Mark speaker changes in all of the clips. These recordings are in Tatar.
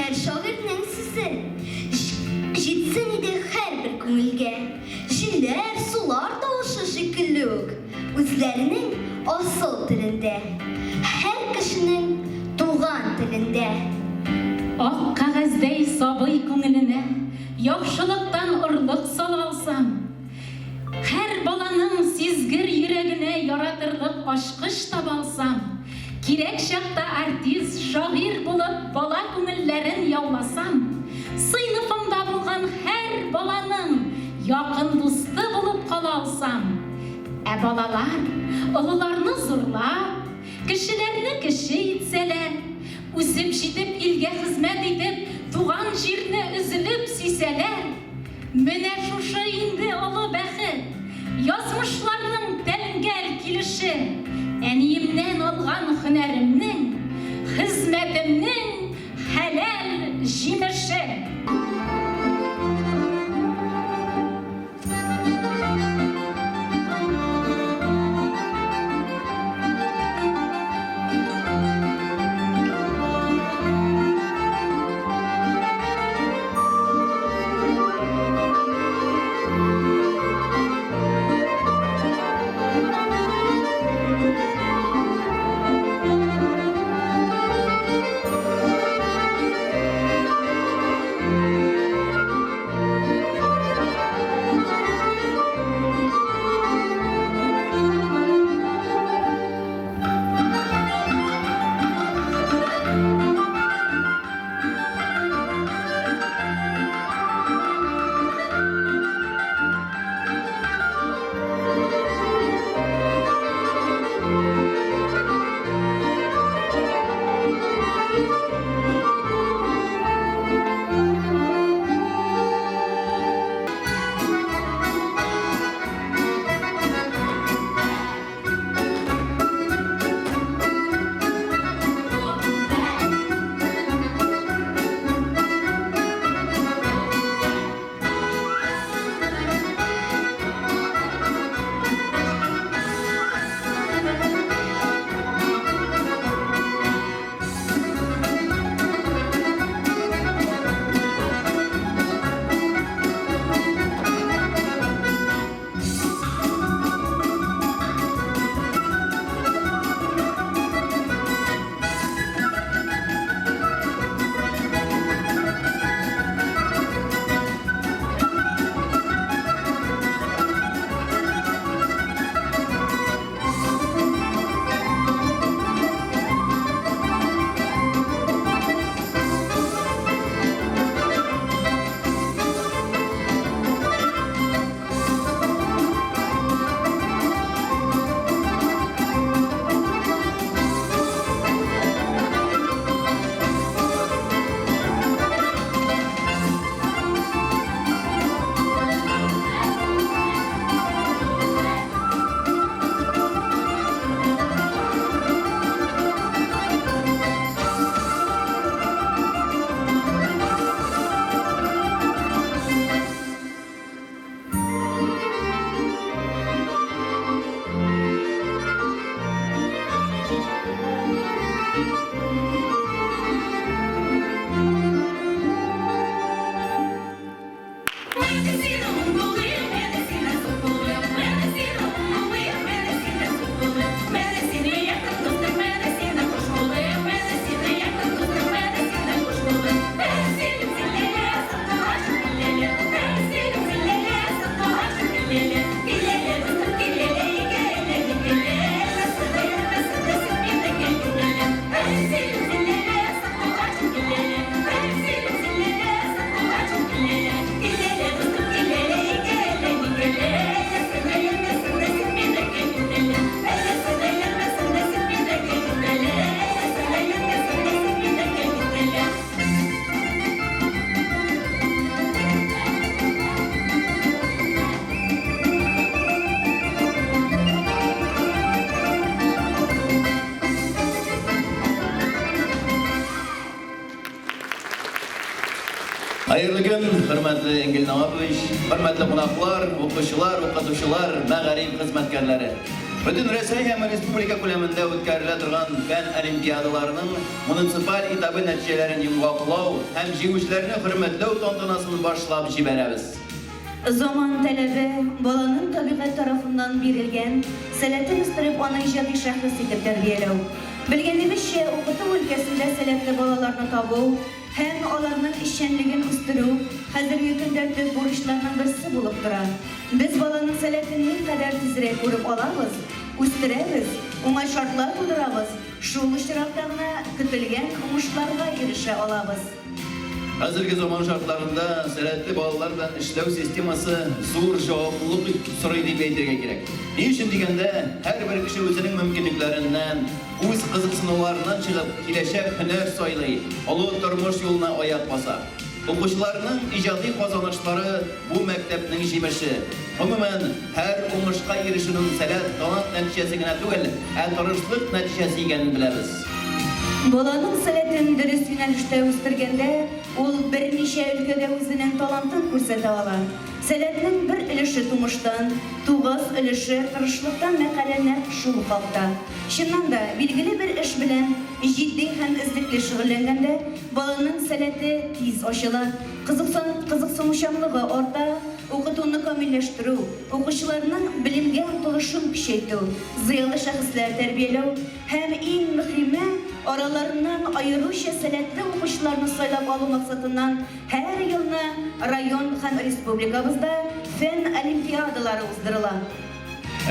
Speaker 1: Һәр шагыйрьнең сүзе җитсен иде һәрбер күңелгә. Җилләр, сулар тавышы шикелле үк, үзләренең асыл телендә, һәр кешенең туган телендә.
Speaker 2: Ак кәгазьдәй сабый күңеленә яхшылыктан орлык сала алсам, Һәр баланың сизгер йөрәгенә яратырлык ачкыч таба алсам, кирәк чакта артист, шагыйрь булып бала күңелләрен яуласам, сыйныфымда булган һәр баланың якын дусты булып кала алсам, ә балалар олыларны зурлап, кешеләрне кеше итсәләр, үсеп җитеп илгә хезмәт итеп, туган җирне өзелеп сөйсәләр, Менә шушы инде олы бәхет, Язмышларның тәңгәл килеше, Әниемнән алган һөнәремнең, Хезмәтемнең хәләл җимеше.
Speaker 3: Хәерле көн, хөрмәтле Энгель Навапович, хөрмәтле кунаклар, укучылар, укытучылар, мәгариф хезмәткәрләре. Бөтен Рәсәй һәм республика күләмендә үткәрелә торган фән олимпиадаларының муниципаль этабы нәтиҗәләрен йомгаклау һәм җиңүчеләрне хөрмәтләү тантанасын башлап җибәрәбез.
Speaker 4: Заман таләбе, баланың табигать тарафыннан бирелгән сәләтен үстереп, аны иҗади шәхес итеп тәрбияләү. Белгәнебезчә, укыту өлкәсендә сәләтле балаларны табу һәм аларның эшчәнлеген үстерү хәзерге көндә төп бурычларның берсе булып тора. Без баланың сәләтен никадәр тизрәк күреп алабыз, үстерәбез, уңай шартлар тудырабыз, шул очракта гына көтелгән уңышларга ирешә алабыз.
Speaker 3: Хәзерге заман шартларында сәләтле балалар белән эшләү системасы зур җаваплылык сорый дип әйтергә кирәк. Ни өчен дигәндә, һәрбер кеше үзенең мөмкинлекләреннән, үз кызыксынуларыннан чыгып, киләчәк һөнәр сайлый, олы тормыш юлына аяк баса. Укучыларның иҗади казанышлары бу мәктәпнең җимеше. Гомумән, һәр уңышка ирешүнең сәләт, талант нәтиҗәсе генә түгел, ә тырышлык нәтиҗәсе икәнен беләбез.
Speaker 4: Баланың сәләтен дөрес юнәлештә үстергәндә, ул берничә өлкәдә үзенең талантын күрсәтә ала. Сәләтнең бер өлеше тумыштан, тугыз өлеше тырышлыктан мәкалә нәкъ шул хакта. Чыннан да, билгеле бер эш белән җитди һәм эзлекле шөгыльләнгәндә, баланың сәләте тиз ачыла, кызыксынучанлыгы арта, укытуны камилләштерү, укучыларның белемгә омтылышын көчәйтү, зыялы шәхесләр тәрбияләү һәм, иң мөхиме, араларыннан аеруча сәләтле укучыларны сайлап алу максатыннан һәр елны район һәм республикабызда фән олимпиадалары уздырыла.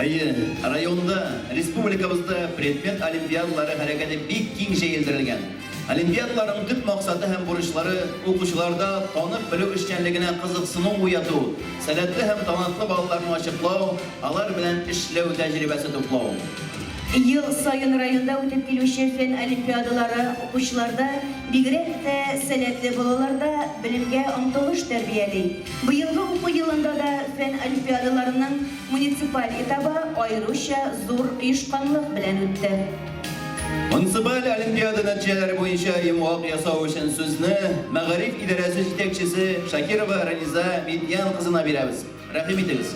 Speaker 3: Әйе, районда, республикабызда предмет олимпиадалары хәрәкәте бик киң җәелдерелгән. Олимпиадаларның төп максаты һәм бурычлары, укучыларда танып-белү эшчәнлегенә кызыксыну уяту, сәләтле һәм талантлы балаларны ачыклау, алар белән эшләү тәҗрибәсе туплау.
Speaker 4: Ел саен районда үтеп килүче фән олимпиадалары укучыларда, бигрәк тә сәләтле балаларда белемгә омтылыш тәрбияли. Быелгы уку елында да фән олимпиадаларының муниципаль этабы аеруча зур оешканлык белән үтте.
Speaker 3: Муниципаль олимпиада нәтиҗәләре буенча йомгак ясау өчен сүзне мәгариф идарәсе җитәкчесе Шакирова Раниза Мидьян кызына бирәбез. Рәхим итегез.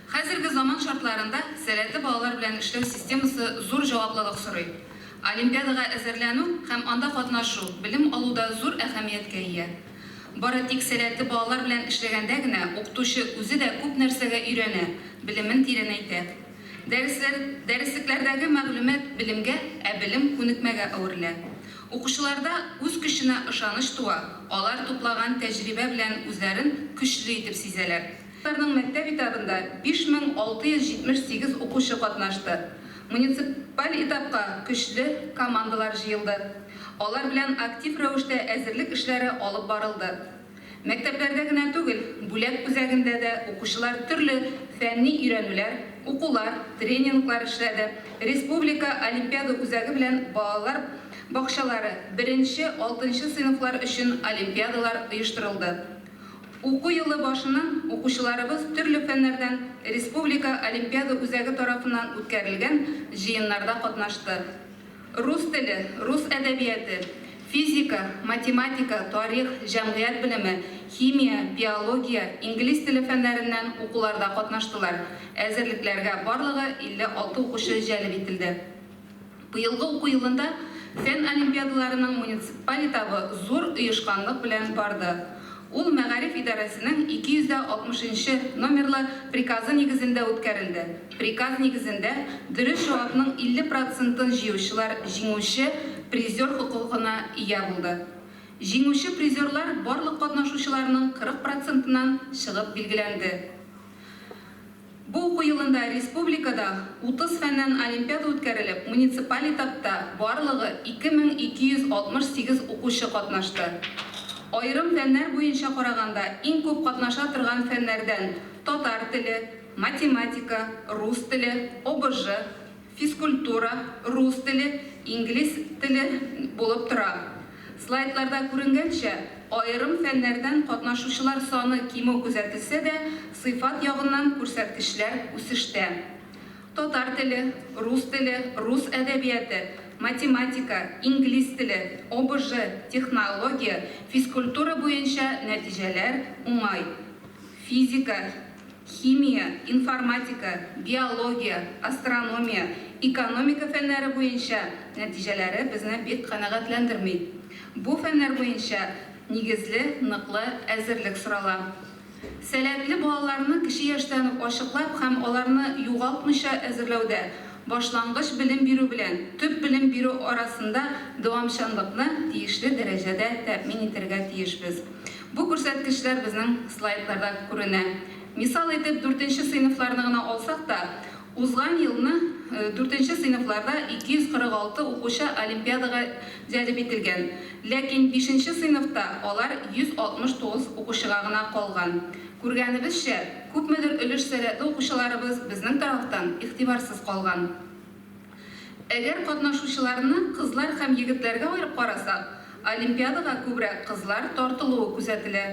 Speaker 5: Хәзерге заман шартларында сәләтле балалар белән эшләү системасы зур җаваплылык сорый. Олимпиадага әзерләнү һәм анда катнашу белем алуда зур әһәмияткә ия. Бары тик сәләтле балалар белән эшләгәндә генә укытучы үзе дә күп нәрсәгә өйрәнә, белемен тирәнәйтә. Дәресләр, дәреслекләрдәге мәгълүмат белемгә, ә белем күнекмәгә әверелә. Укучыларда үз көченә ышаныч туа, алар туплаган тәҗрибә белән үзләрен көчле итеп сизәләр. Аларның мәктәп этабында 5678 укучы катнашты. Муниципаль этапка көчле командалар җыелды. Алар белән актив рәвештә әзерлек эшләре алып барылды. Мәктәпләрдә генә түгел, Бүләк үзәгендә дә укучылар төрле фәнни өйрәнүләр, укулар, тренинглар эшләде. Республика олимпиада үзәге белән балалар бакчалары, беренче, алтынчы сыйныфлар өчен олимпиадалар оештырылды. Уку елы башыннан укучыларыбыз төрле фәннәрдән Республика олимпиада үзәге тарафыннан үткәрелгән җыеннарда катнашты. Рус теле, рус әдәбияте, физика, математика, тарих, җәмгыять белеме, химия, биология, инглиз теле фәннәреннән укуларда катнаштылар, әзерлекләргә барлыгы 56 укучы җәлеп ителде. Быелгы уку елында фән олимпиадаларының муниципаль этабы зур оешканлык белән барды. Ул мәгариф идарәсенең 260 нчы номерлы приказы нигезендә үткәрелде. Приказ нигезендә, дөрес җавапның 50 процентын җыючылар җиңүче, призер хокукына ия булды. Җиңүче призерлар барлык катнашучыларның 40 процентыннан чыгып билгеләнде. Бу уку елында республикада 30 фәннән олимпиада үткәрелеп, муниципаль этапта барлыгы 2268 укучы катнашты. Аерым фәннәр буенча караганда, иң күп катнаша торган фәннәрдән татар теле, математика, рус теле, ОБЖ, Физкультура, рус теле, инглиз теле булып тора. Слайдларда күренгәнчә, аерым фәннәрдән катнашучылар саны кимү күзәтелсә дә, сыйфат ягыннан күрсәткечләр үсештә. Татар теле, рус теле, рус әдәбияты, математика, инглиз теле, ОБЖ, технология, физкультура буенча нәтиҗәләр уңай. Физика. Химия, информатика, биология, астрономия, экономика фәннәре буенча нәтиҗәләре безне бик канәгатьләндерми. Бу фәннәр буенча нигезле, ныклы әзерлек сорала. Сәләтле балаларны кече яшьтән үк ачыклап һәм аларны югалтмыйча әзерләүдә башлангыч белем бирү белән төп белем бирү арасында дәвамчанлыкны тиешле дәрәҗәдә тәэмин итәргә тиешбез. Бу күрсәткечләр безнең слайдларда күренә. Мисал итеп дүртенче сыйныфларны гына алсак та, узган елны дүртенче сыйныфларда 246 укучы олимпиадага җәлеп ителгән, ләкин бишенче сыйныфта алар 169 укучыга гына калган. Күргәнебезчә, күпмедер өлеш сәләтле укучыларыбыз безнең тарафтан игътибарсыз калган. Әгәр катнашучыларны кызлар һәм егетләргә аерып карасак, олимпиадага күбрәк кызлар тартылуы күзәтелә.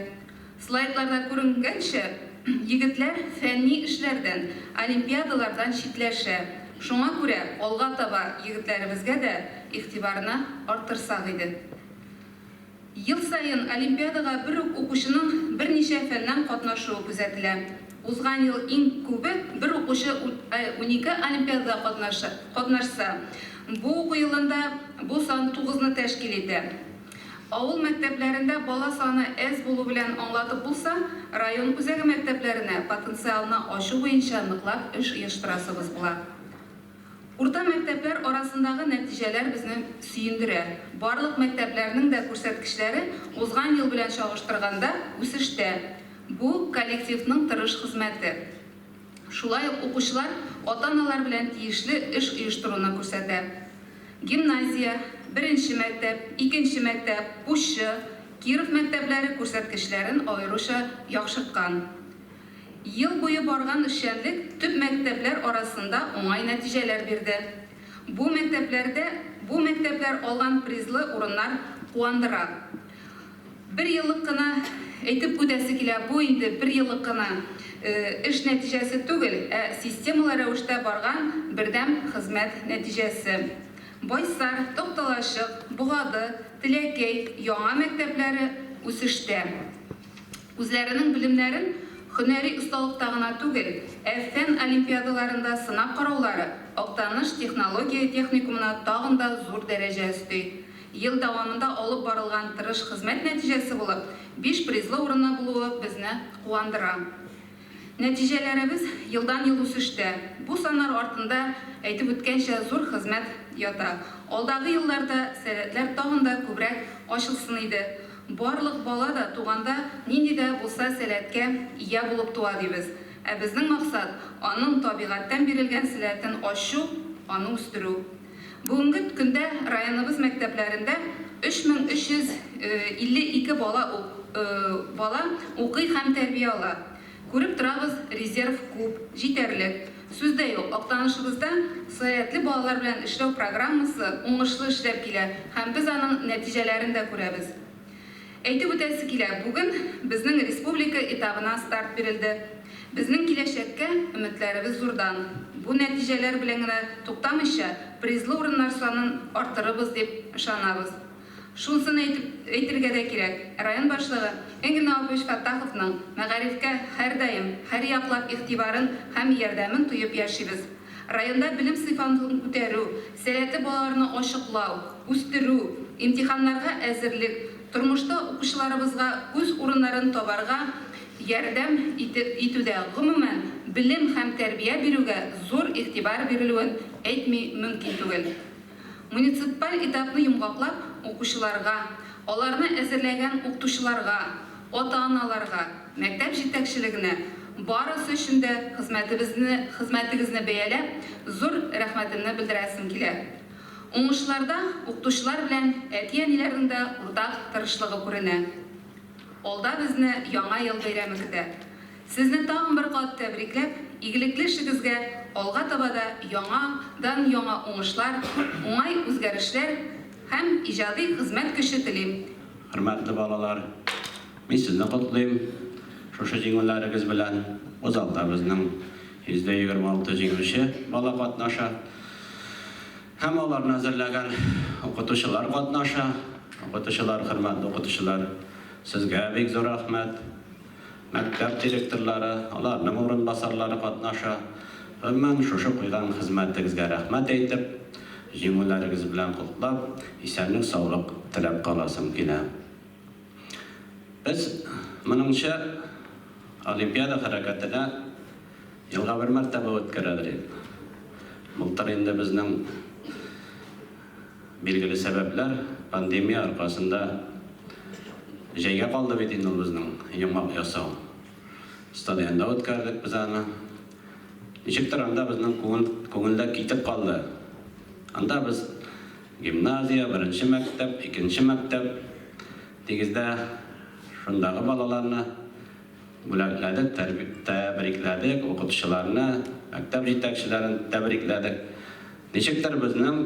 Speaker 5: Слайдларда күренгәнчә, егетләр фәнни эшләрдән, олимпиадалардан читләшә. Шуңа күрә алга таба егетләребезгә дә игътибарны арттырсак иде. Ел саен олимпиадага бер үк укучының берничә фәннән катнашуы күзәтелә. Узган ел иң күбе бер укучы 12 олимпиадада катнашса, бу уку елында бу сан тугызны тәшкил итә. Авыл мәктәпләрендә бала саны әз булу белән аңлатып булса, район үзәге мәктәпләренә потенциалны ачу буенча ныклап эш оештырасыбыз була. Урта мәктәпләр арасындагы нәтиҗәләр безне сөендерә. Барлык мәктәпләрнең дә күрсәткечләре узган ел белән чагыштырганда үсештә. Бу, коллективның тырыш хезмәте. Шулай ук укучылар ата-аналар белән тиешле эш оештыруны күрсәтә. Гимназия, беренче мәктәп, икенче мәктәп, Пущы, Киров мәктәпләре күрсәткечләрен аеруча яхшырткан. Ел буе барган эшчәнлек төп мәктәпләр арасында уңай нәтиҗәләр бирде. Бу мәктәпләрдә бу мәктәпләр алган призлы урыннар куандыра. Бер еллык кына әйтеп үтәсе килә, бу инде бер еллык кына эш нәтиҗәсе түгел, ә системалы рәвештә барган бердәм хезмәт нәтиҗәсе. Байсар, Такталачык, Богады, Теләкәй яңа мәктәпләре үсештә. Үзләренең белемнәрен һөнәри осталыкта гына түгел, ә фән олимпиадаларында сынап караулары Актаныш технология техникумына тагын да зур дәрәҗә өсти. Ел дәвамында алып барылган тырыш хезмәт нәтиҗәсе булып, биш призлы урынны булуы безне куандыра. Нәтиҗәләребез елдан-ел үсештә. Бу саннар артында, әйтеп үткәнчә, зур хезмәт ята. Алдагы елларда сәләтләр тагын да күбрәк ачылсын иде. Барлык бала да туганда нинди дә булса сәләткә ия булып туа, дибез. Ә безнең максат, аның табигатьтән бирелгән сәләтен ачу, аны үстерү. Бүгенге көндә районыбыз мәктәпләрендә 3352 бала бала укый һәм тәрбия ала. Күреп торабыз, резерв күп, җитәрлек. Сүз дә юк, Актанышыбызда сәләтле балалар белән эшләү программасы уңышлы эшләп килә һәм без аның нәтиҗәләрен дә күрәбез. Әйтеп үтәсе килә, бүген безнең республика этабына старт бирелде. Безнең киләчәккә өметләребез зурдан. Бу нәтиҗәләр белән генә туктамыйча, призлы урыннар санын арттырырбыз дип ышанабыз. Шунсын әйтеп әйтергә дә кирәк, район башлыгы Энгель Навапович Фәттаховның мәгарифкә һәрдаим, һәрьяклап игътибарын һәм ярдәмен тоеп яшибез. Районда белем сыйфатын күтәрү, сәләтле балаларны ачыклау, үстерү, имтиханнарга әзерлек, тормышта укучыларыбызга үз урыннарын табарга ярдәм итүдә, гомумән, белем һәм тәрбия бирүгә зур игътибар бирелүен әйтми мөмкин түгел. Муниципаль этапны йомгаклап, укучыларга, аларны әзерләгән укытучыларга, ата-аналарга, мәктәп җитәкчелегенә, барысы өчен дә хезмәтебезне, хезмәтегезне бәяләп, зур рәхмәтемне белдерәсем килә. Уңышларда укытучылар белән әти-әниләрнең дә уртак тырышлыгы күренә. Алда безне Яңа ел бәйрәме көтә. Сезне тагын бер кат тәбрикләп, игелекле эшегезгә алга таба да яңа дан яңа уңышлар, уңай үзгәрешләр һәм иҗади хезмәт көче телим.
Speaker 6: Хөрмәтле балалар, мин сезне котлыйм шушы җиңүләрегез белән. Бу залда безнең 126 җиңүче бала катнаша. Һәм аларны әзерләгән укытучылар катнаша. Укытучылар, хөрмәтле укытучылар, сезгә бик зур рәхмәт. Мәктәп директорлары, аларның урынбасарлары катнаша. Гомумән, шушы куйган хезмәтегезгә рәхмәт әйтеп, җиңүләрегез белән котлап, исәнлек-саулык теләп каласым килә. Без моныңча Олимпиада хәрәкәтенә елга бер мәртәбә үткәрәдер идек. Былтыр инде безнең билгеле сәбәпләр, пандемия аркасында җәйгә калды бит инде ул безнең йомгак ясау. Стадионда үткәрдек без аны. Ничектер анда безнең күңел күңелдә китеп калды. Анда без гимназия, беренче мәктәп, икенче мәктәп нигездә шундагы балаларны бүләкләдек, тәбрикләдек, укытучыларны, мәктәп җитәкчеләрен тәбрикләдек. Ничектер безнең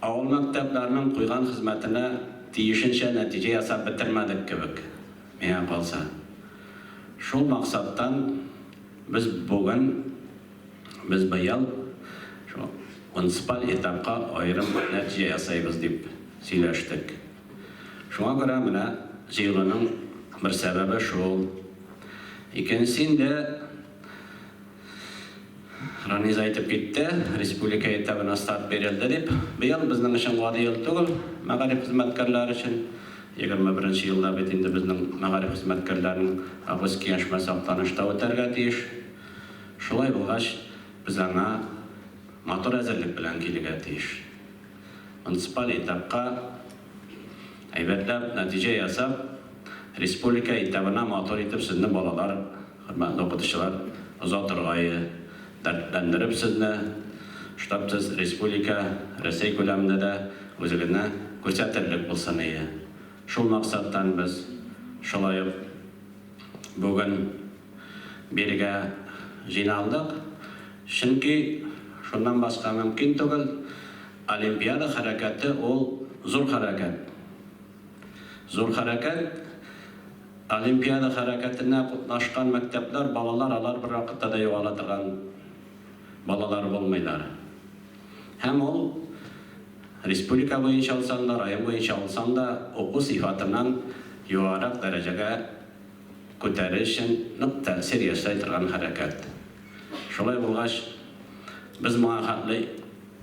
Speaker 6: авыл мәктәпләренең куйган хезмәтенә тиешенчә нәтиҗә ясап бетермәдек кебек, миңа калса. Шул максаттан без бүген, без быел шул муниципаль этапка аерым нәтиҗә ясыйбыз дип сөйләштек. Шуңа күрә менә җыелуның бер сәбәбе шул. Икенчесе инде, Ранис әйтеп китте, республика этабына старт бирелде дип. Быел безнең өчен гади ел түгел, мәгариф хезмәткәрләре өчен. 21 нче елда бит инде безнең мәгариф хезмәткәрләренең август киңәшмәсе Актанышта үтәргә тиеш. Шулай булгач, без аңа матур әзерлек белән килергә тиеш. Муниципаль этапка әйбәтләп нәтиҗә ясап, республика этабына матур итеп сезне балалар, хөрмәтле укытучылар, озатыргае, дәртләндереп сезне, штаб сез республика, Рәсәй күләмендә дә үзегезне күрсәтерлек булсын ие. Шул максаттан без шулай ук бүген бирегә җыйналдык. Чөнки шуннан башка мөмкин түгел, Олимпиада хәрәкәте ул зур хәрәкәт. Зур хәрәкәт. Олимпиада хәрәкәтенә катнашкан мәктәпләр, балалар алар бервакытта да югала торган балалар булмыйлар. Һәм ул республика буенча алсаң да, район буенча алсаң да, уку сыйфатыннан югарырак дәрәҗәгә күтәрер өчен нык тәэсир ясый торган хәрәкәт. Шулай булгач, без моңа хәтле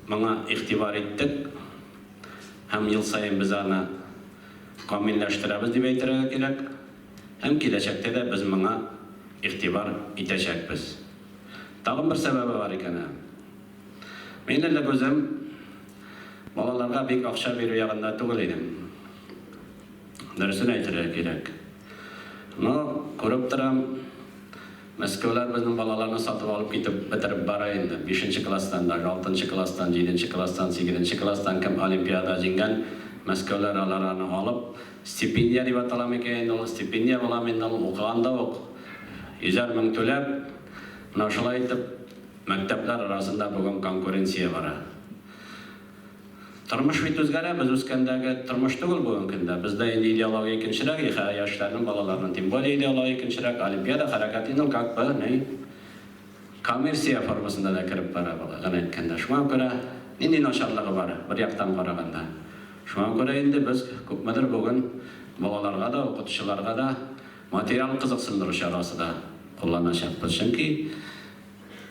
Speaker 6: моңа игътибар иттек һәм ел саен без аны камилләштерәбез дип әйтергә кирәк. Һәм киләчәктә дә без моңа игътибар итәчәкбез. Тагын бер сәбәбе бар икән ә. Мин элек үзем балаларга бик акча бирү ягында түгел идем. Дөресен әйтергә кирәк. Но, күреп торам, Мәскәүләр безнең балаларны сатып алып китеп бетереп бара инде. Бишенче класстан, даже алтынчы класстан, җиденче класстан, сигезенче класстан кем олимпиада җиңгән, Мәскәүләр алар аны алып, стипендия дип атала микән инде ул, стипендия буламы инде ул, укыганда ук йөзәр мең түләп, менә шулай итеп мәктәпләр арасында бүген конкуренция бара. Тормыш бит үзгәрә, без үскәндәге тормыш түгел бүгенге көндә. Бездә инде идеология икенчерәк, и хәзер яшьләрнең, балаларның тем более идеология икенчерәк. Олимпиада хәрәкәте инде ул как бы ни коммерция формасында да кереп бара, гына әйткәндә. Шуңа күрә нинди начарлыгы бар, бер яктан караганда. Шуңа күрә инде без күпмедер бүген балаларга да, укытучыларга да материал кызыксындыру чарасы да кулланачакбыз. Чөнки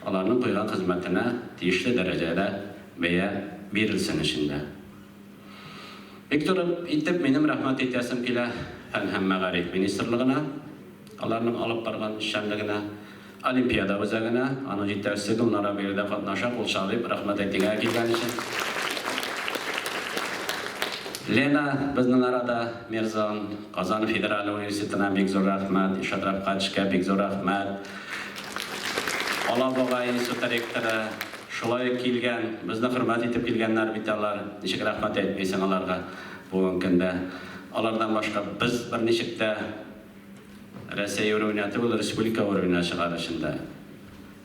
Speaker 6: Аларның куйган хезмәтенә тиешле дәрәҗәдә бәя бирелсен өчен дә. Бик туры итеп минем рәхмәт әйтәсем килә Фән һәм мәгариф министрлыгына, аларның алып барган эшчәнлегенә, Олимпиада үзәгенә, аның җитәкчесе Гөлнара биредә катнаша, кул чабып рәхмәт әйтергә килгән өчен. Лена безнең арада, Мирзан, Казан федераль университетына бик зур рәхмәт, Илшат Рәфкатьчкә бик зур рәхмәт. Алабуга институты ректоры шулай ук килгән. Безне хөрмәт итеп килгәннәр бит алар. Ничек рәхмәт әйтмисең аларга бүгенге көндә. Алардан башка без берничек тә Рәсәй уровеньа түгел, республика уровеньна чыгар өчен дә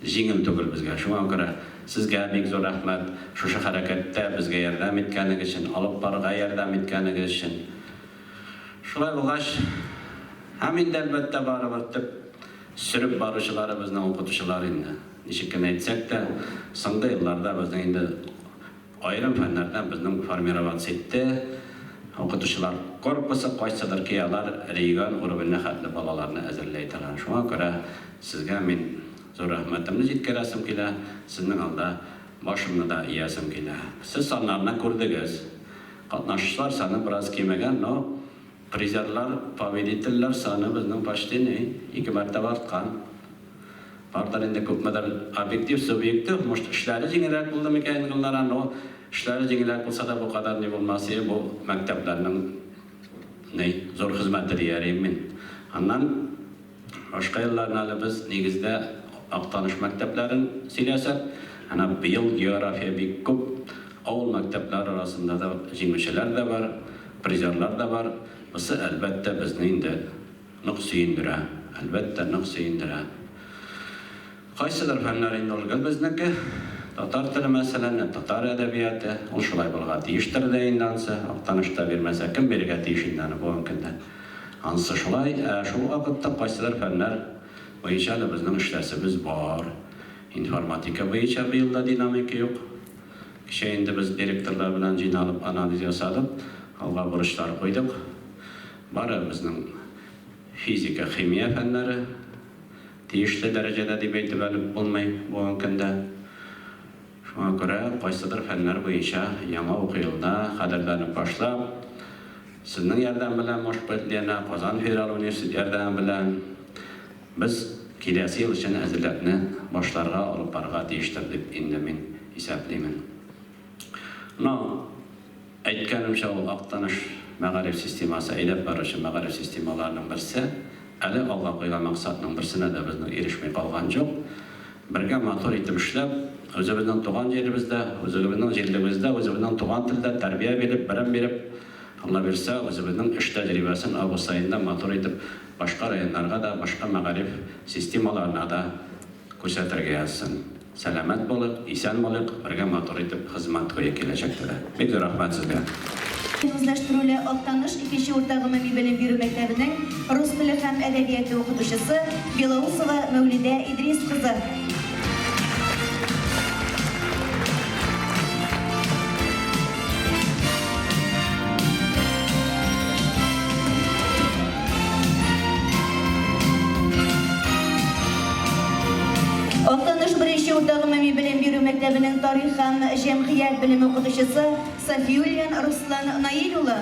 Speaker 6: җиңел түгел безгә. Шуңа күрә сезгә бик зур рәхмәт, шушы хәрәкәттә безгә ярдәм иткәнегез өчен, алып барырга ярдәм иткәнегез өчен. Шулай булгач, һәм инде, әлбәттә, барыбер төп Сөреп баручылары безнең укытучылар инде. Ничек кенә әйтсәк тә, соңгы елларда безнең инде аерым фәннәрдән безнең формироваться итте. Укытучылар корпусы, кайсыдыр ки алар регион уровеньна хәтле балаларны әзерләй торган. Шуңа күрә сезгә мин зур рәхмәтемне җиткерәсем килә, сезнең алда башымны да иясем килә. Сез саннарны күрдегез. Катнашучылар саны бераз кимегән, но призерлар, победительләр саны безнең почти ни, ике мәртәбә арткан. Бардыр инде күпмедер объектив, субъектив, может, эшләре җиңелрәк булды микән инде Гөлнара, но эшләре җиңелрәк булса да бу кадәр ни булмас иде, бу мәктәпләрнең ни, зур хезмәте дияр идем мин. Аннан башка елларны әле без нигездә Актаныш мәктәпләрен сөйләсәк, әнә быел география бик күп, авыл мәктәпләре арасында да җиңүчеләр дә бар, призерлар да бар. Бусы, әлбәттә, безне инде Нык сөендерә, әлбәттә, нык сөендерә. Кайсыдыр фәннәр инде ул гел безнеке. Татар теле, мәсәлән, я татар әдәбияты. Ул шулай булырга тиештер дә инде ансы. Актанышта бирмәсә, кем бирергә тиеш инде аны бүгенге көндә? Ансы шулай. Ә шул ук вакытта кайсыдыр фәннәр буенча әле безнең эшләсебез бар. Информатика буенча быел да динамика юк. Кичә инде без директорлар белән җыйналып анализ ясадык, алга бурычлар куйдык. Бары безнең физика, химия фәннәре тиешле дәрәҗәдә дип әйтеп әле булмый бүгенге көндә. Шуңа күрә кайсыдыр фәннәр буенча яңа уку елына хәзерләнеп башлап, сезнең ярдәм белән, может быть, Лена, Казан федераль университеты ярдәме белән без киләсе ел өчен әзерлекне башларга, алып барырга тиештер дип инде мин исәплимен. Но Әйткәнемчә, ул Актаныш мәгариф системасы әйдәп баручы мәгариф системаларының берсе. Әле алга куйган максатның берсенә дә безнең ирешми калган җук. Бергә матур итеп эшләп, үзебезнең туган җиребездә, үзегебезнең җирлегебездә, үзебезнең туган телдә тәрбия биреп, белем биреп, Алла бирсә, үзебезнең эш тәҗрибәсен август аенда матур итеп башка районнарга да, башка мәгариф системаларына да күрсәтергә язсын. Сәламәт булыйк, исән булыйк, бергә матур итеп хезмәт куйыйк киләчәктә дә. Бик зур рәхмәт сезгә.
Speaker 4: Үзләштерүле Актаныш икенче урта гомуми белем бирү мәктәбенең рус теле һәм әдәбияты укытучысы Белоусова Мәүлидә Идрис кызы. Актаныш беренче урта гомуми белем бирү мәктәбенең тарих һәм җәмгыять белеме укытучысы Сафиуллин Руслан Наил улы.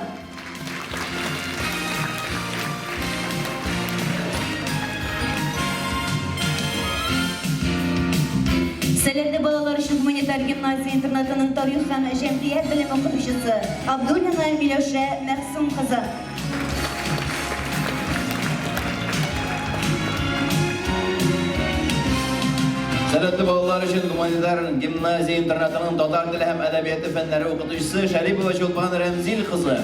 Speaker 4: Сәләтле балалар өчен гуманитар гимназия-интернатының тарих һәм җәмгыять белеме укытучысы Абдуллина Миләүшә Мәгъсүм кызы.
Speaker 3: Сәләтле балалар өчен гуманитар гимназия-интернатының татар теле һәм әдәбияты фәннәре укытучысы Шәрипова Чулпан Рәмзил кызы.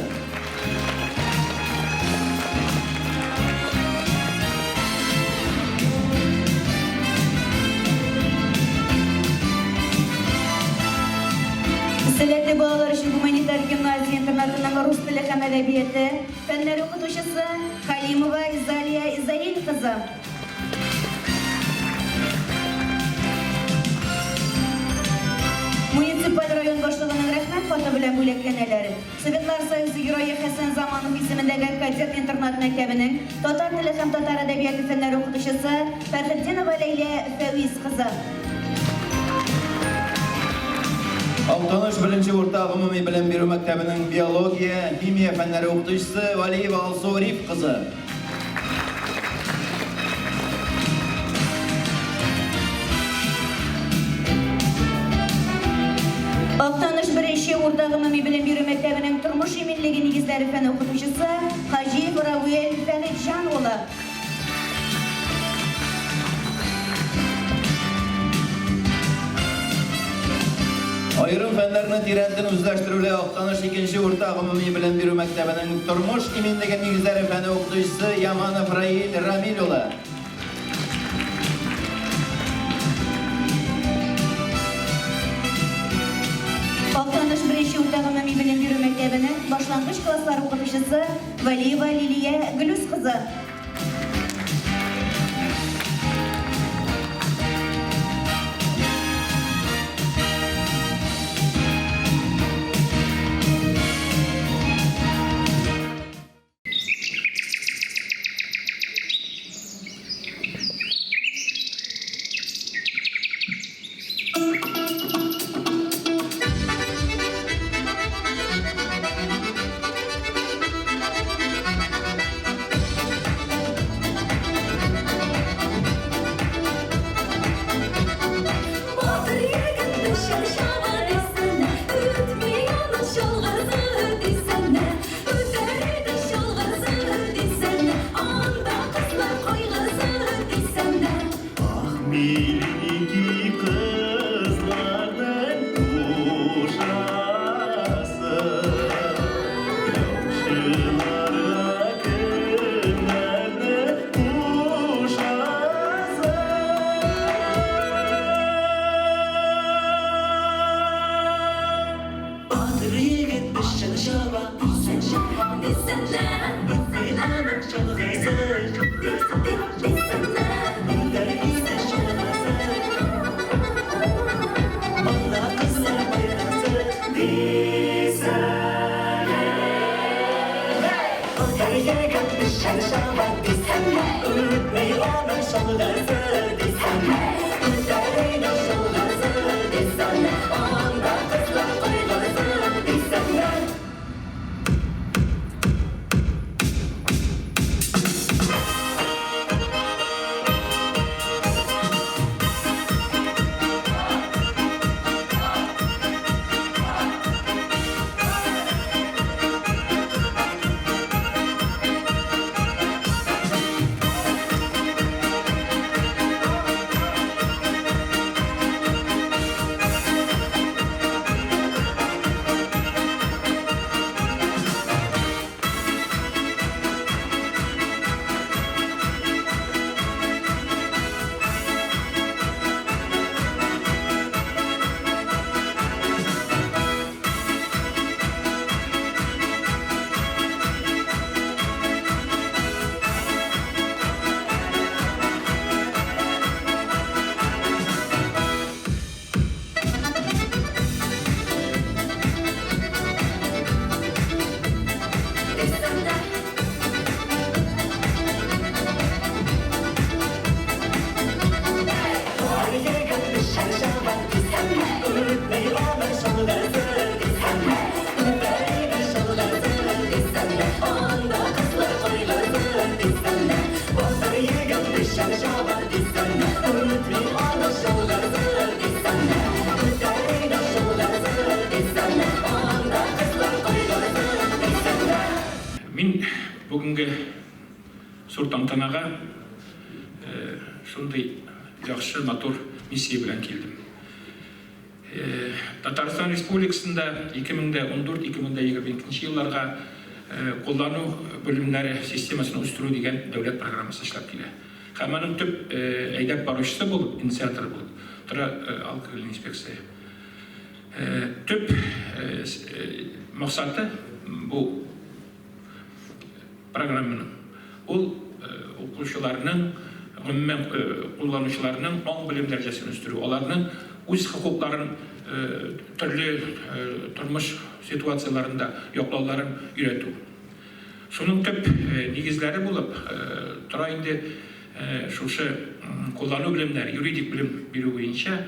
Speaker 4: Сәләтле балалар өчен гуманитар гимназия-интернатының рус теле һәм әдәбияты фәннәре укытучысы Халимова Изалия Изаиль кызы. Муниципаль район башлыгының Рәхмәт хаты белән бүләкләнәләр. Советлар Союзы Герое Хәсән Заманов исемендәге кадет интернат-мәктәбенең татар теле һәм татар әдәбияты фәннәре укытучысы Фәрхетдинова Ләйлә Фәвиз кызы.
Speaker 3: Актаныш беренче урта гомуми белем бирү мәктәбенең биология, химия фәннәре укытучысы Вәлиева Алсу Риф кызы.
Speaker 4: Актаныш беренче урта гомуми белем бирү мәктәбенең тормыш иминлеге нигезләре фәне укытучысы Хаҗиев Равил Фәритҗан улы.
Speaker 3: Аерым фәннәрне тирәнтен үзләштерүле Актаныш икенче урта гомуми белем бирү мәктәбенең тормыш иминлеге нигезләре фәне укытучысы Яманов Раил Рамил улы.
Speaker 4: Актаныш беренче урта гомуми белем бирү мәктәбенең башлангыч класслар укытучысы Вәлиева Лилия Глүс кызы.
Speaker 7: Мин бүгенге зур тантанага шундый яхшы, матур миссия белән килдем. Татарстан Республикасында 2014-2022 елларга куллану белемнәре системасын үстерү дигән дәүләт программасы эшләп килә. Һәм аның төп әйдәп баручысы булып, инициаторы булып тора алкоголь инспекция. Төп максаты бу программаның ул укучыларның, гомумән кулланучыларның аң-белем дәрәҗәсен үстерү, аларның үз хокукларын төрле тормыш ситуацияләрендә яклауларын өйрәтү. Шуның төп нигезләре булып тора инде шушы куллану белемнәре, юридик белем бирү буенча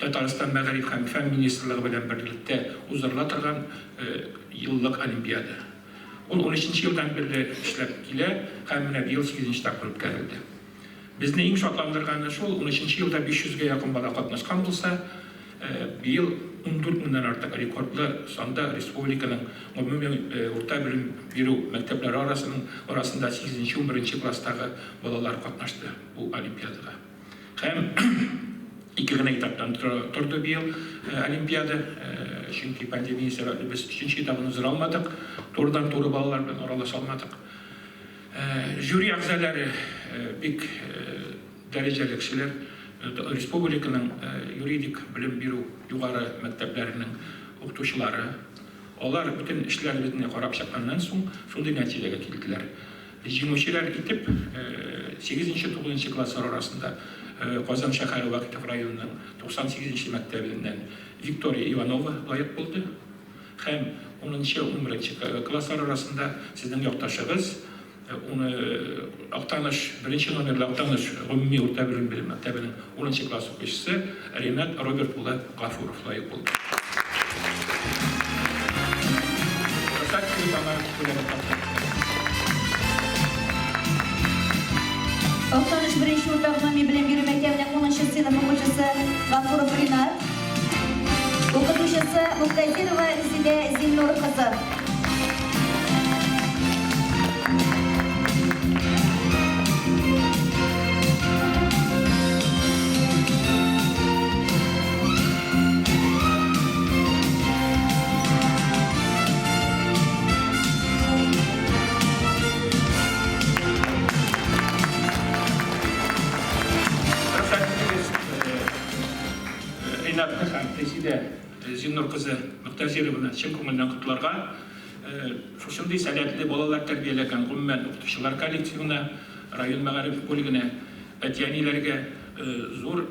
Speaker 7: Татарстан Мәгариф һәм фән министрлыгы белән берлектә уздырыла торган еллык олимпиада. Ул унөченче елдан бирле эшләп килә һәм менә быел сигезенче тапкыр үткәрелде. Безне иң шатландырганы шул, унөченче елда 500 гә якын бала катнашкан булса, быел 14 меңнән артык рекордлы санда республиканың гомуми урта белем бирү мәктәпләре арасының арасында сигезенче-унберенче класстагы балалар катнашты бу олимпиадага. Һәм ике генә этаптан торды быел олимпиада, чөнки пандемия сәбәпле без өченче этабын уздыра алмадык, турыдан-туры балалар белән аралаша алмадык. Жюри әгъзалары бик дәрәҗәле кешеләр, республиканың юридик белем бирү югары мәктәпләренең укытучылары. Алар бөтен эшләребезне карап чыкканнан соң шундый нәтиҗәгә килделәр. Җиңүчеләр итеп сигезенче, тугызынчы класслар арасында Казан шәһәре Вахитов районының 98 нче мәктәбеннән Виктория Иванова лаек булды һәм унынчы, унберенче класслар арасында сезнең якташыгыз, Актаныш, беренче номерлы Актаныш гомуми урта белем бирү мәктәбенең унынчы класс укучысы Ринат Роберт улы Гафуров лаек булды. Рөхсәт итегез, аңа бүләген тапшырып.
Speaker 4: Актаныш беренче урта гомуми белем бирү мәктәбенең унынчы сыйныф укучысы Гафуров Ринат, укытучысы Муктазирова Резидә Зиннур кызы.
Speaker 7: Рөхсәт итегез, Ринатны һәм Резидә Зиннур кызы Мөктәзированы чын күңелдән котларга. Шушындый сәләтле балалар тәрбияләгән гомумән укытучылар коллективына, район мәгариф бүлегенә, әти-әниләргә зур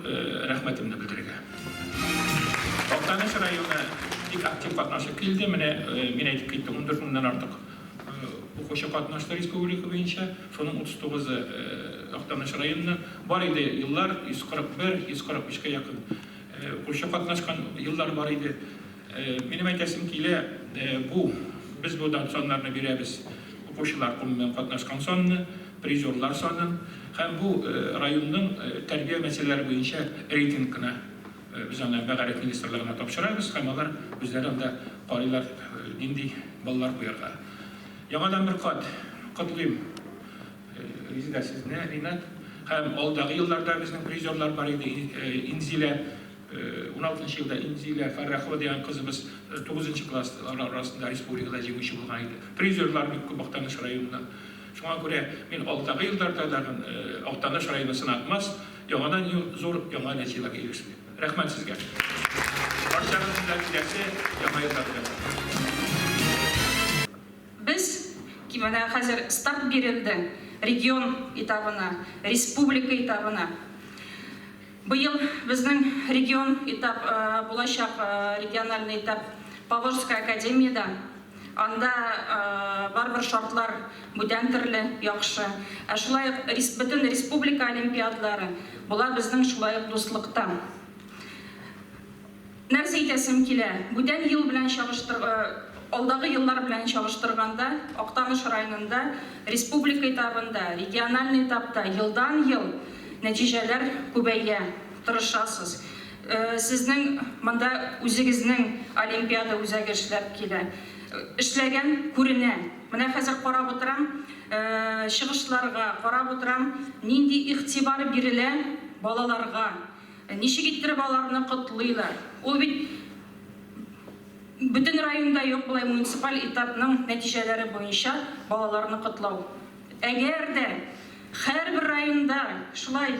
Speaker 7: рәхмәтемне белдерергә. Актаныш районы бик актив катнашып килде. Менә мин әйтеп киттем, 14 меңнән артык укучы катнашты республика буенча. Шуның 39-ы Актаныш районыннан. Бар иде еллар, 141, 145 кә якын укучы катнашкан еллар бар иде. Минем әйтәсем килә, бу, без бу саннарны бирәбез, укучылар гомумән катнашкан санны, призерлар санын һәм бу районның тәрбия мәсьәләләре буенча рейтингына без аны мәгариф министрлыгына тапшырабыз һәм алар үзләре анда карыйлар, нинди баллар куярга. Яңадан бер кат котлыйм Резеда сезне, Ринат, һәм алдагы елларда безнең призерлар бар иде, Инзилә. Уналтынчы елда Инзилә Фәррахова дигән кызыбыз тугызынчы класслар арасында республикада җиңүче булган иде. Призерлар бик күп Актаныш районыннан. Шуңа күрә мин алдагы елларда тагын Актаныш районы сынатмас, яңадан зур яңа нәтиҗәләргә ирешер дип. Рәхмәт сезгә. Барчагызны да киләсе Яңа елда көтәм.
Speaker 5: Без, менә хәзер старт бирелде регион этабына, республика этабына. Быел безнең регион этап булачак, региональный этап Поволжская академиядә. Анда барыбер шартлар бүтән төрле, яхшы. Ә шулай ук бөтен республика олимпиадалары була безнең шулай ук дуслыкта. Нәрсә әйтәсем килә, бүтән ел белән чагыштыр, алдагы еллар белән чагыштырганда, Актаныш районында республика этабында, региональный этапта елдан-ел нәтиҗәләр күбәя, тырышасыз. Сезнең монда үзегезнең олимпиада үзәге эшләп килә. Эшләгән күренә. Менә хәзер карап утырам, чыгышларга, карап утырам, нинди игътибар бирелә балаларга. Ничек иттереп аларны котлыйлар. Ул бит бөтен районда юк болай муниципаль этапның нәтиҗәләре буенча балаларны котлау. Әгәр дә һәрбер районда шулай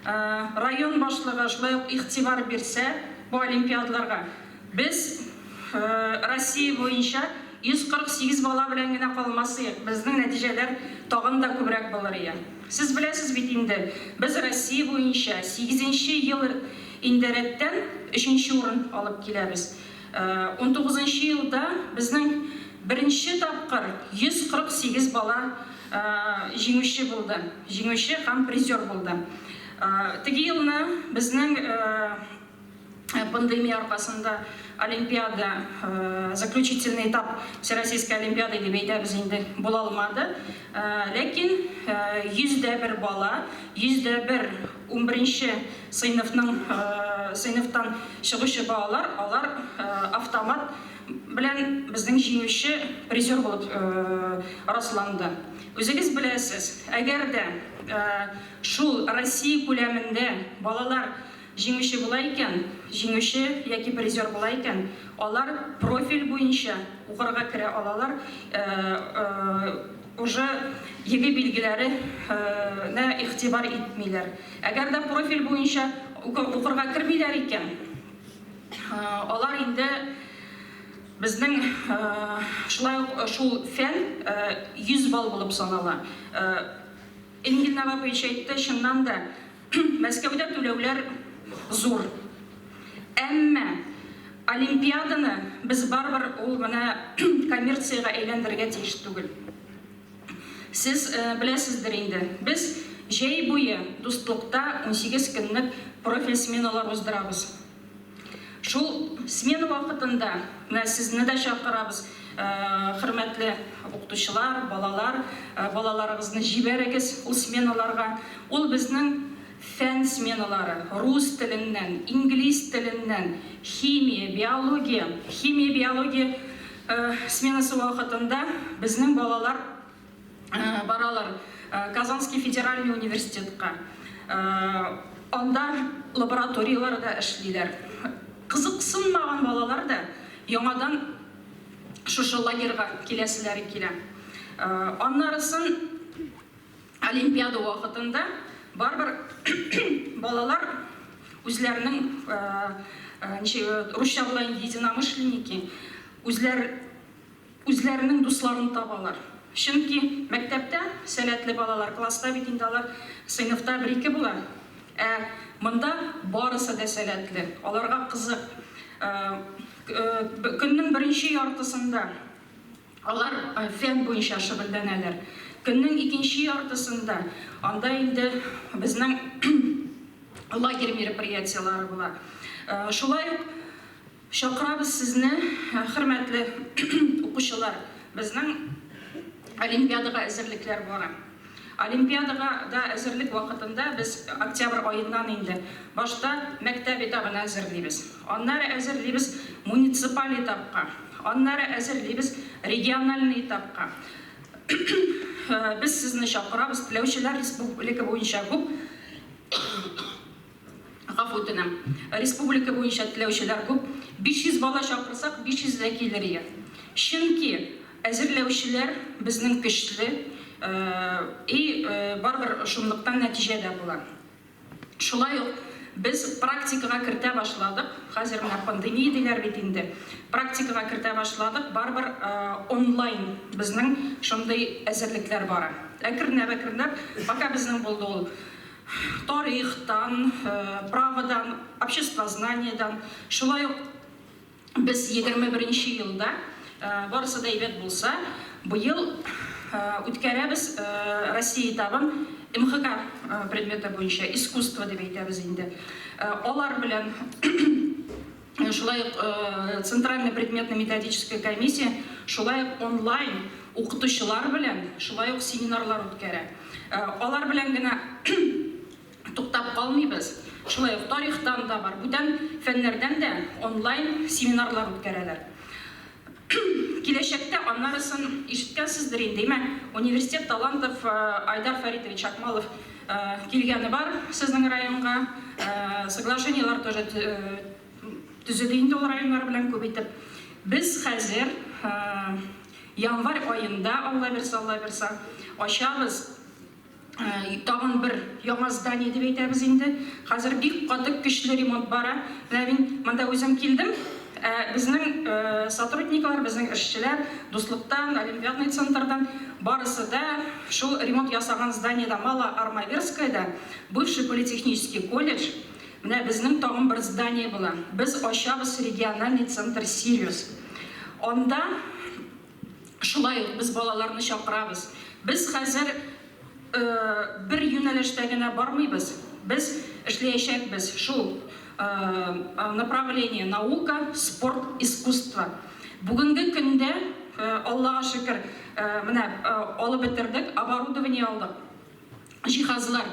Speaker 5: район башлыгы шулай ук игътибар бирсә бу олимпиадаларга, без Россия буенча 148 бала белән генә калмасыек, безнең нәтиҗәләр тагын да күбрәк булыр ие. Сез беләсез бит инде, без Россия буенча сигезенче ел инде рәттән өченче урын алып киләбез. Унтугызынчы елда безнең беренче тапкыр 148 бала җиңүче булды, җиңүче һәм призер булды. Теге елны безнең Пандемия аркасында олимпиада, заключительный этап Всероссийской олимпиады дип әйтәбез инде, була алмады. Ләкин 101 бала, 101 унберенче сыйныфның сыйныфтан чыгучы балалар, алар автомат белән безнең җиңүче призер булып расланды. Үзегез беләсез, әгәр дә шул Россия күләмендә балалар Җиңүче була икән, җиңүче яки призер була икән, алар профиль буенча укырга керә алалар, уже ЕГЭ билгеләре нә игътибар итмиләр. Әгәр дә профиль буенча укырга кермиләр икән, алар инде безнең шулай ук шул фән 100 балл булып санала. Энгель Навапович әйтте, чыннан да, Мәскәүдә түләүләр зур. Әмма олимпиаданы без барыбер ул менә коммерциягә әйләндерергә тиеш түгел. Сез беләсездер инде, без җәй буе Дуслыкта 18 көнлек профиль сменалар уздырабыз. Шул смена вакытында менә сезне дә чакырабыз, хөрмәтле укытучылар, балалар, балаларыгызны җибәрегез ул сменаларга. Ул безнең фән сменалары, рус теленнән, инглиз теленнән, химия, биология. Химия, биология сменасы вакытында безнең балалар баралар Казанский федеральный университетка. Анда лабораторияләрдә эшлиләр. Кызыксынмаган балалар да яңадан шушы лагерьга киләселәре килә. Аннарысын олимпиада вакытында барыбер балалар үзләренең, ничек, русча була инде, единомышленники, үзләр.
Speaker 8: Үзләренең дусларын табалар. Чөнки мәктәптә сәләтле балалар, класста бит инде алар сыйныфта бер-ике була. Ә монда барысы да сәләтле. Аларга кызык. Көннең беренче яртысында алар фән буенча шөгыльләнәләр. Көннең икенче яртысында анда инде безнең лагерь мероприятиеләре була. Шулай ук Чакырабыз сезне, хөрмәтле укучылар, безнең олимпиадага әзерлекләр бара. Олимпиадага да әзерлек вакытында без октябрь аеннан инде башта мәктәп этабына әзерлибез, аннары әзерлибез муниципаль этапка, аннары әзерлибез региональный этапка. Без сезне чакырабыз, теләүчеләр республика буенча күп. Гафу үтенәм. Республика буенча теләүчеләр күп. 500 бала чакырсак, 500 дә килер ие. Чөнки әзерләүчеләр безнең көчле, и барыбер шунлыктан нәтиҗә дә була. Шулай ук без практикага кертә башладык. Хәзер менә пандемия диләр бит инде. Практикага кертә башладык, барыбер онлайн безнең шундый әзерлекләр бара. Әкренләп-әкренләп, пока безнең булды ул тарихтан, праводан, обществознаниедан, шулай ук без 21 нче елда, барысы да әйбәт булса, быел үткәрәбез Россия этабын МХК предметы буенча, искусство дип әйтәбез инде. Алар белән шулай ук Центральная предметно-методическая комиссия шулай ук онлайн укытучылар белән шулай ук семинарлар үткәрә. Алар белән генә туктап калмыйбыз, шулай ук тарихтан да бар, бүтән фәннәрдән дә онлайн семинарлар үткәрәләр. Киләчәктә аннарысын ишеткәнсездер инде, әйме, Университет талантов Айдар Фәритович Акмалов килгәне бар сезнең районга, соглашениеләр тоже төзеде инде ул районнар белән күп итеп. Без хәзер январь аенда, Алла бирса, Алла бирса, ачабыз тагын бер яңа здание дип әйтәбез инде. Хәзер бик каты көчле ремонт бара. Менә мин монда үзем килдем. Ә безнең сотрудниклар, безнең эшчеләр Дуслыктан, Олимпиадный центрдан барысы да шул ремонт ясаган зданиедә, Малоармаверскаяда, бывший политехнический колледж, менә безнең тагын бер здание була. Без ачабыз региональный центр Сириус. Анда Шулай ук без балаларны чакырабыз. Без хәзер бер юнәлештә генә бармыйбыз, без эшләячәкбез шул направление наука, спорт, искусство. Бүгенге көндә, Аллага шөкер, менә алып бетердек, оборудование алдык, җиһазлар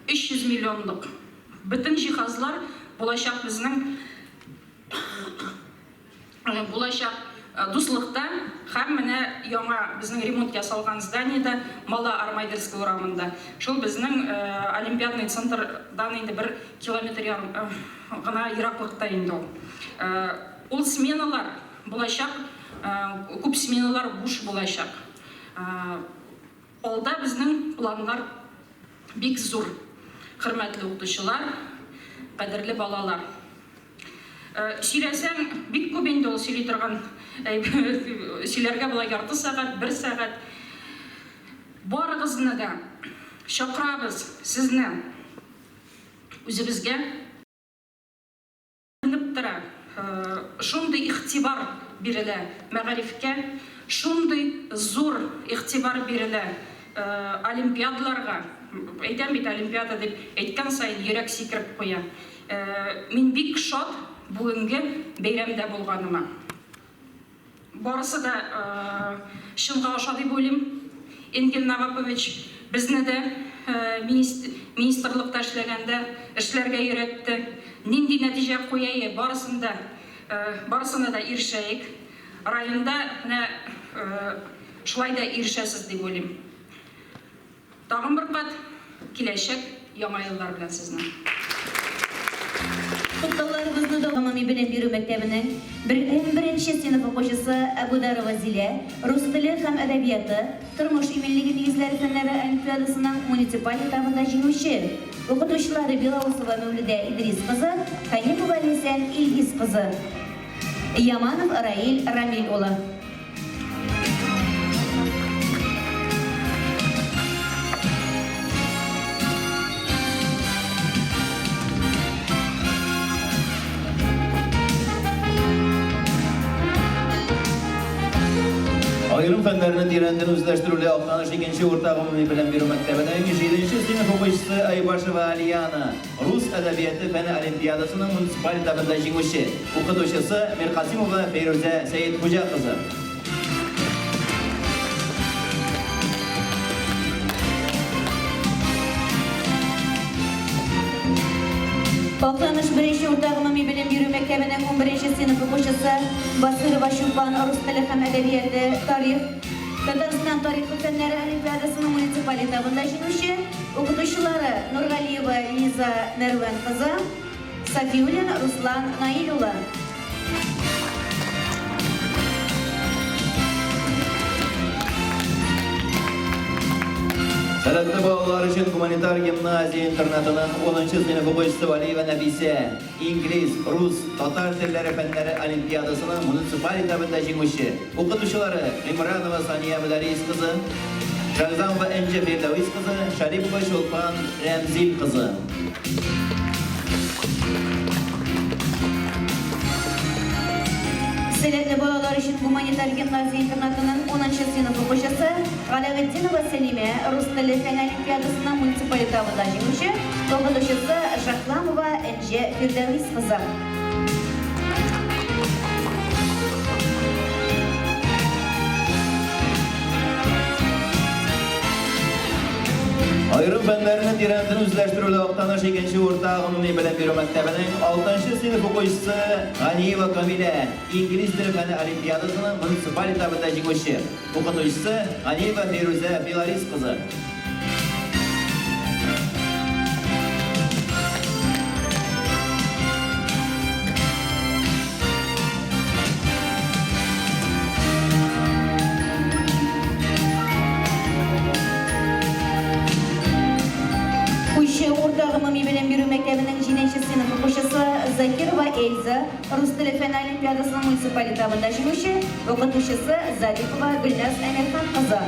Speaker 8: 300 миллионлык. Бөтен җиһазлар булачак безнең. Булачак дуслыкта һәм менә яңа безнең ремонт ясалган зданиедә, Мало-Армавирская урамында. Шул безнең Олимпиадный центрдан инде бер километр ярым гына ераклыкта инде ул. Ул сменалар булачак, күп сменалар буш булачак. Алда безнең планнар бик зур, хөрмәтле укытучылар, кадерле балалар. Сөйләсәң, бик күп инде ул сөйли торган сөйләргә була ярты сәгать, бер сәгать. Барыгызны да чакырабыз сезне үзебезгә. Күренеп тора, шундый игътибар бирелә мәгарифкә, шундый зур игътибар бирелә олимпиадаларга. Әйтәм бит, олимпиада дип әйткән саен йөрәк сикереп куя. Мин бик шат бүгенге бәйрәмдә булганыма. Барысы да чынга аша дип уйлыйм. Энгель Навапович безне дә министрлыкта эшләгәндә эшләргә өйрәтте. Нинди нәтиҗә куяе, барысын да, барысына да ирешәек. Районда менә шулай да ирешәсез дип уйлыйм. Тагын бер кат киләчәк Яңа еллар белән сезне!
Speaker 4: Котлауларыбызны да гомуми белем бирү мәктәбенең бер унберенче сыйныф укучысы Әбүдарова Зилә рус теле һәм әдәбияты, тормыш иминлеге нигезләре фәннәре олимпиадасының муниципаль этабында җиңүче, укытучылары Белоусова Мәүлидә Идрис кызы, Хәнипова Ләйсән Илгиз кызы. Яманов Раил Рамил улы.
Speaker 3: Аерым фәннәрне тирәнтен үзләштерүле Актаныш икенче урта гомуми белем бирү мәктәбенең җиденче сыйныф укучысы Айбашева Алияна, рус әдәбияты фәне олимпиадасының муниципаль этабында җиңүче, укытучысы Миркасимова Фәйрүзә Сәетхуҗа кызы.
Speaker 4: Актаныш беренче урта гомуми белем бирү мәктәбенең унберенче сыйныф укучысы Басыйрова Чулпан рус теле һәм әдәбияты, тарих, Татарстан тарихы фәннәре олимпиадасының муниципаль этабында җиңүче, укытучылары Нургалиева Лиза Мәрвән кызы, Сафиуллин Руслан Наил улы.
Speaker 3: Сәләтле балалар өчен гуманитар гимназия интернатының 10 сыйныф укучысы Валиева Нәфисә, инглиз, рус, татар телләре фәннәре олимпиадасының муниципаль этабында җиңүче, укытучылары Гыймранова Сания Мөдәрис кызы, Шагзамова Энҗе Фирдәвис кызы, Шәрипова Чулпан Рәмзил кызы.
Speaker 4: Сәләтле балалар өчен гуманитар гимназия интернатының унынчы сыйныф укучысы Галәветдинова Сәлимә рус теле фән олимпиадасының муниципаль этабында җиңүче, укытучысы Жахламова Энҗе Фирдәвис кызы.
Speaker 3: Аерым фәннәрне тирәнтен үзләштерүдә Актаныш икенче урта гомуми белем бирү мәктәбенең алтынчы сыйныф укучысы Ганиева Камилә, инглиз теле фәне олимпиадасының муниципаль этабында җиңүче, укытучысы Ганиева Фирүзә Филарис кызы.
Speaker 4: Пучы урта гомуми белем бирү мәктәбенең җиденче сыйныф укучысы Закирова Эльза, рус теле фәне олимпиадасының муниципаль этабында җиңүче, укытучысы Зарипова Гөлназ Әмирхан кызы.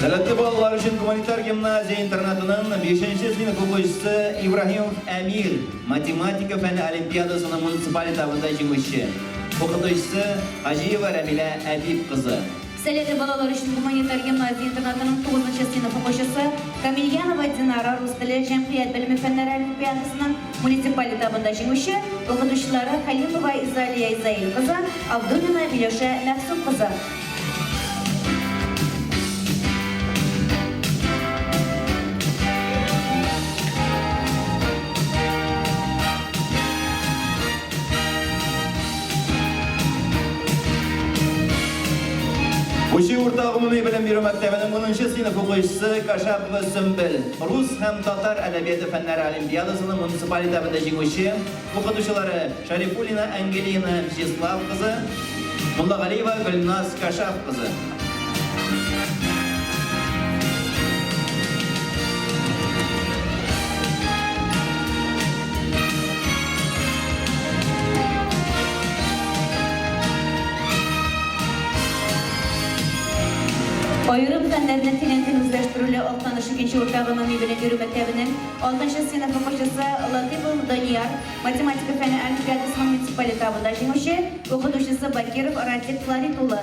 Speaker 3: Сәләтле балалар өчен гуманитар гимназия интернатының 5 сыйныф укучысы Ибраһимов Әмир, математика фәне олимпиадасының муниципаль этабында җиңүче. Укытучысы Хаҗиева Рәмилә Әдип кызы.
Speaker 4: Сәләтле балалар өчен гуманитар гимназия интернатының тугызынчы сыйныф укучысы Камильянова Динара рус теле, җәмгыять белеме фәннәре олимпиадасының муниципаль этабында җиңүче, укытучылары Хәлимова Изалия Изаил кызы, Абдуллина Миләүшә Мәгъсүм кызы.
Speaker 3: Пучы урта гомуми белем бирү мәктәбенең 10 сыйныф укучысы Кашапова Сөмбел, рус һәм татар әдәбияты фәннәре олимпиадасының муниципаль этабында җиңүче, укытучылары Шәрифуллина Ангелина Вячеслав кызы, Муллагалиева Гөлназ Кашаф кызы.
Speaker 4: Аерым фәннәрне тирәнтен үзләштерүле Актаныш икенче урта гомуми белем бирү мәктәбенең алтынчы сыйныф укучысы Латыйпов Данияр, математика фәне олимпиадасының муниципаль этабында җиңүче, укытучысы Бакиров Радик Флорид улы.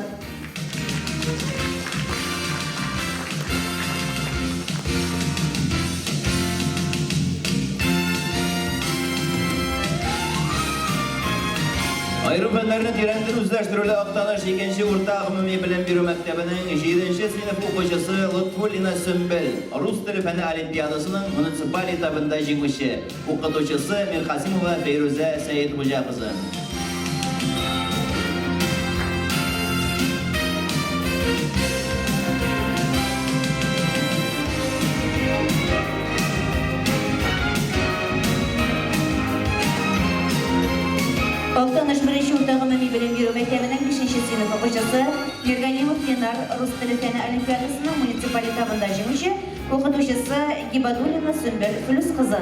Speaker 3: Аерым фәннәрне тирәнтен үзләштерүле Актаныш икенче урта гомуми белем бирү мәктәбенең җиденче сыйныф укучысы Лотфуллина Сөмбел, рус теле фәне олимпиадасының муниципаль этабында җиңүче, укытучысы Миркасимова Фәйрүзә Сәетхуҗа кызы.
Speaker 4: Актаныш беренче урта гомуми белем бирү мәктәбенең бишенче сыйныф укучысы Миргалимов Ленар, рус теле фәне олимпиадасының муниципаль этабында җиңүче, укытучысы Гибадуллина Сөмбел Флүс кызы.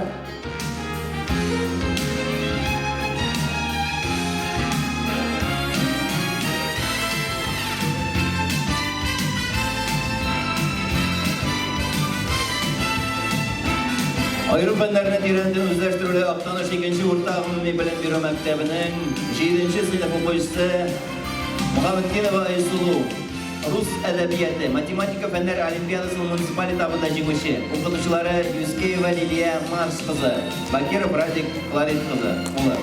Speaker 3: Аерым фәннәрне тирәнтен үзләштерүле Актаныш икенче урта гомуми белем бирү мәктәбенең җиденче сыйныф укучысы Мөхәммәтдинова Айсылу, рус әдәбияты, математика фәннәр олимпиадасының муниципаль этабында җиңүче, укытучылары Юзкеева Лилия Марс кызы, Бакиров Радик Флорид кызы, улы.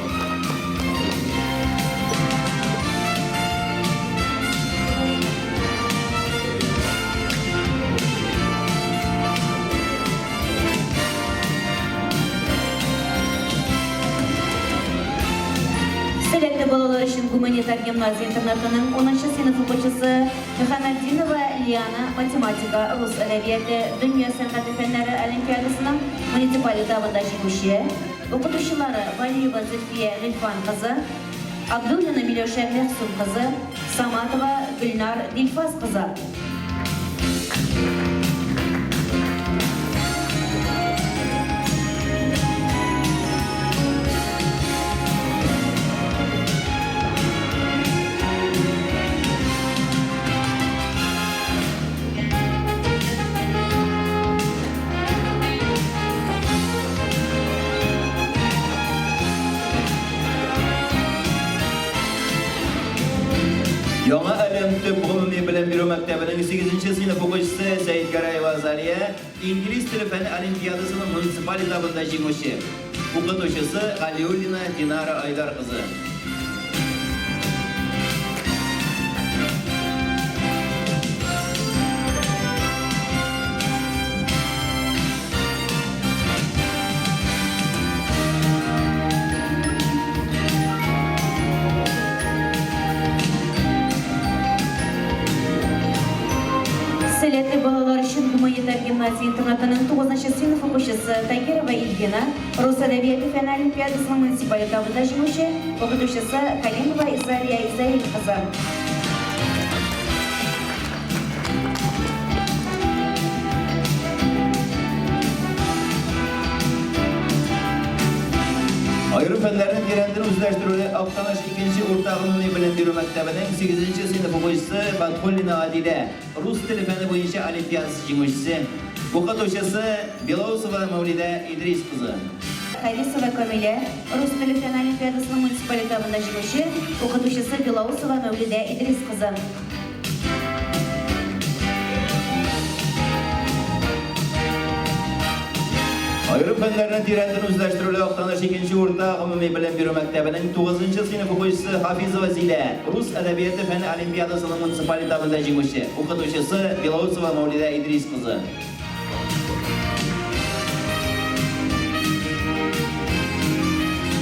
Speaker 4: Сәләтле балалар өчен гуманитар гимназия-интернатының унынчы сыйныф укучысы Мөхәммәтдинова Лиана математика, рус әдәбияты, дөнья сәнгате фәннәре олимпиадасының муниципаль этабында җиңүче, укытучылары Валиева Зөлфия Гыйльфан кызы, Абдуллина Миләүшә Мәгъсүм кызы, Саматова Гөлнар Дилфаз кызы.
Speaker 3: Яңа Әлем төп гомуми белем бирү мәктәбенең сигезенче сыйныф укучысы Сәетгәрәева Залия инглиз теле фәне олимпиадасының муниципаль этабында җиңүче. Укытучысы Галиуллина Динара Айдар кызы.
Speaker 4: Сәләтле балалар өчен гуманитар гимназия-интернатының тугызынчы сыйныф укучысы Тагирова Ильвина, рус әдәбияты фәне олимпиадасының муниципаль этабында җиңүче, укытучысы Калимова Изалия Изаил кызы.
Speaker 3: Аерым фәннәрне тирәнтен үзләштерүне Актаныш икенче урта гомуми белем бирү мәктәбенең сигезенче сыйныф укучысы Фатхуллина Адилә, рус теле фәне буенча олимпиадасы җиңүчесе, укытучысы Белоусова Мәүлидә Идрис кызы.
Speaker 4: Харисова Камилә, рус теле фәне олимпиадасының муниципаль этабында җиңүче, укытучысы Белоусова Мәүлидә Идрис кызы.
Speaker 3: Аерым фәннәрне тирәнтен үзләштерүле Актаныш икенче урта гомуми белем бирү мәктәбенең тугызынчы сыйныф укучысы Хафизова Зилә, рус әдәбияты фәне олимпиадасының муниципаль этабында җиңүче, укытучысы Белоусова Мәүлидә Идрис кызы.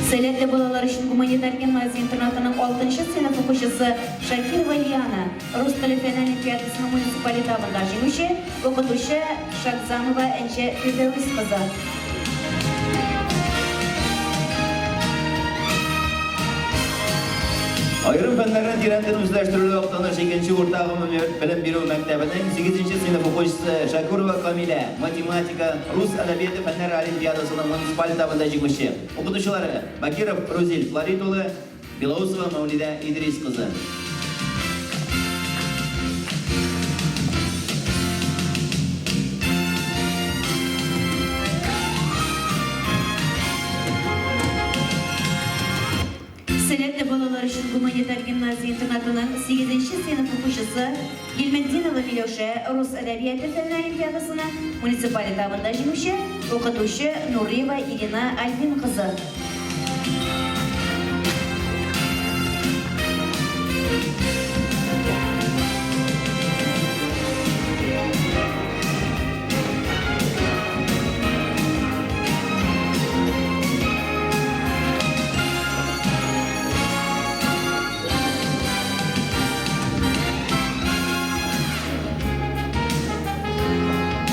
Speaker 4: Сәләтле балалар өчен гуманитар гимназия-интернатының алтынчы сыйныф укучысы Шакирова Лиана, рус теле фәне олимпиадасының муниципаль этабында җиңүче, укытучы Шакзамова Энҗе Фирдәвис кызы.
Speaker 3: Аерым фәннәрне тирәнтен үзләштерүле Актаныш икенче урта гомуми белем бирү мәктәбенең сигезенче сыйныф укучысы Шәкүрова Камилә, математика, рус әдәбияты фәннәре олимпиадасының муниципаль этабында җиңүче, укытучылары Бакиров Рузил Флорид улы, Белоусова Мәүлидә Идрис кызы.
Speaker 4: Сәләтле балалар өчен гуманитар гимназия-интернатының сигезенче сыйныф укучысы Гилметдинова Миләүшә рус әдәбияты фәне олимпиадасының муниципаль этабында җиңүче, укытучы Нуриева Ирина Альбин кызы.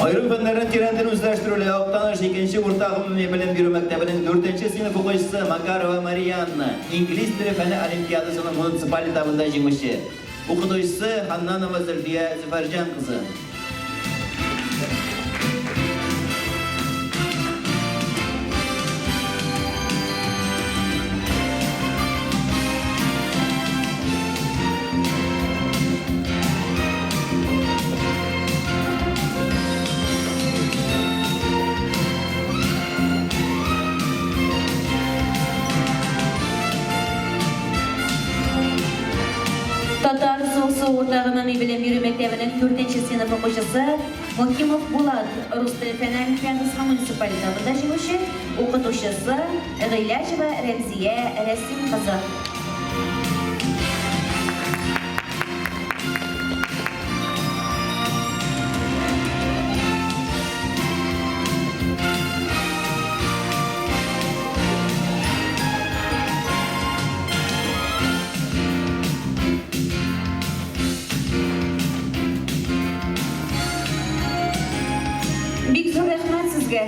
Speaker 3: Аерым фәннәрне тирәнтен үзләштерүле Актаныш икенче урта гомуми белем бирү мәктәбенең дүртенче сыйныф укучысы Макарова Марианна, инглиз теле фәне олимпиадасының муниципаль этабында җиңүче, укытучысы Ханнанова Зөлфия Зөфәрҗан кызы.
Speaker 4: Урта гомуми белем бирү мәктәбенең дүртенче сыйныф укучысы Мухимов Булат, рус теле фәне олимпиадасының муниципаль этабында җиңүче, укытучысы Гыйләҗева Рәмзия Рәсим кызы. Бик зур рәхмәт сезгә!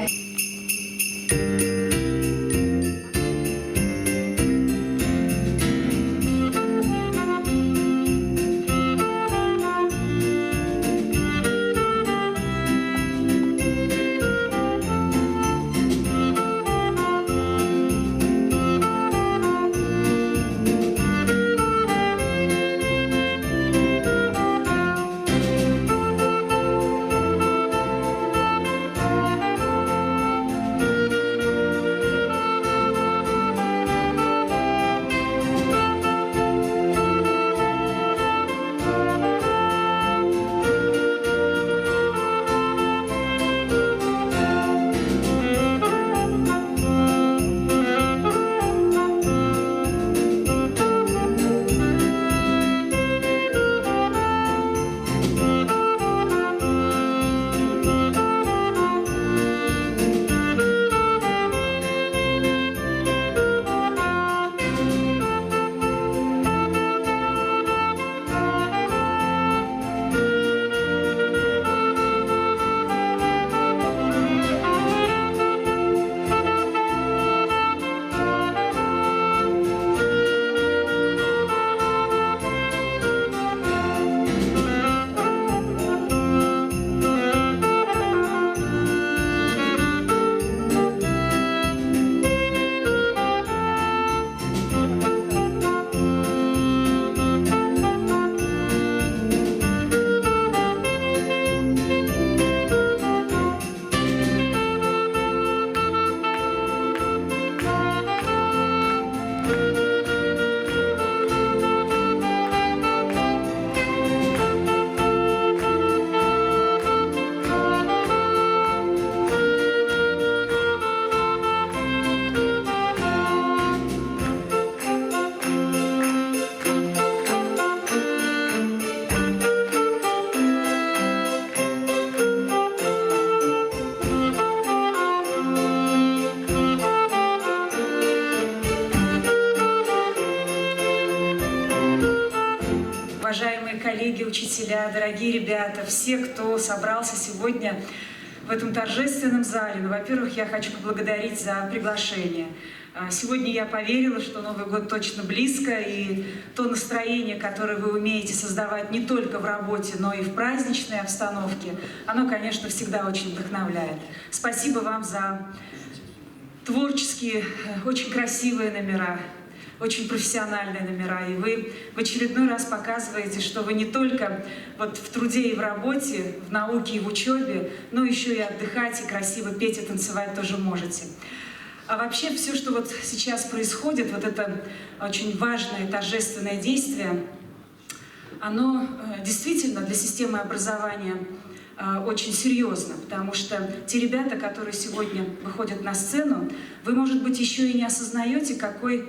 Speaker 9: Уважаемые коллеги, учителя, дорогие ребята, все, кто собрался сегодня в этом торжественном зале. Ну, во-первых, я хочу поблагодарить за приглашение. Сегодня я поверила, что Новый год точно близко, и то настроение, которое вы умеете создавать не только в работе, но и в праздничной обстановке, оно, конечно, всегда очень вдохновляет. Спасибо вам за творческие, очень красивые номера, очень профессиональные номера. И вы в очередной раз показываете, что вы не только вот в труде и в работе, в науке и в учебе, но еще и отдыхать, и красиво петь и танцевать тоже можете. А вообще все, что вот сейчас происходит, вот это очень важное торжественное действие, оно действительно для системы образования очень серьезно, потому что те ребята, которые сегодня выходят на сцену, вы, может быть, еще и не осознаете, какой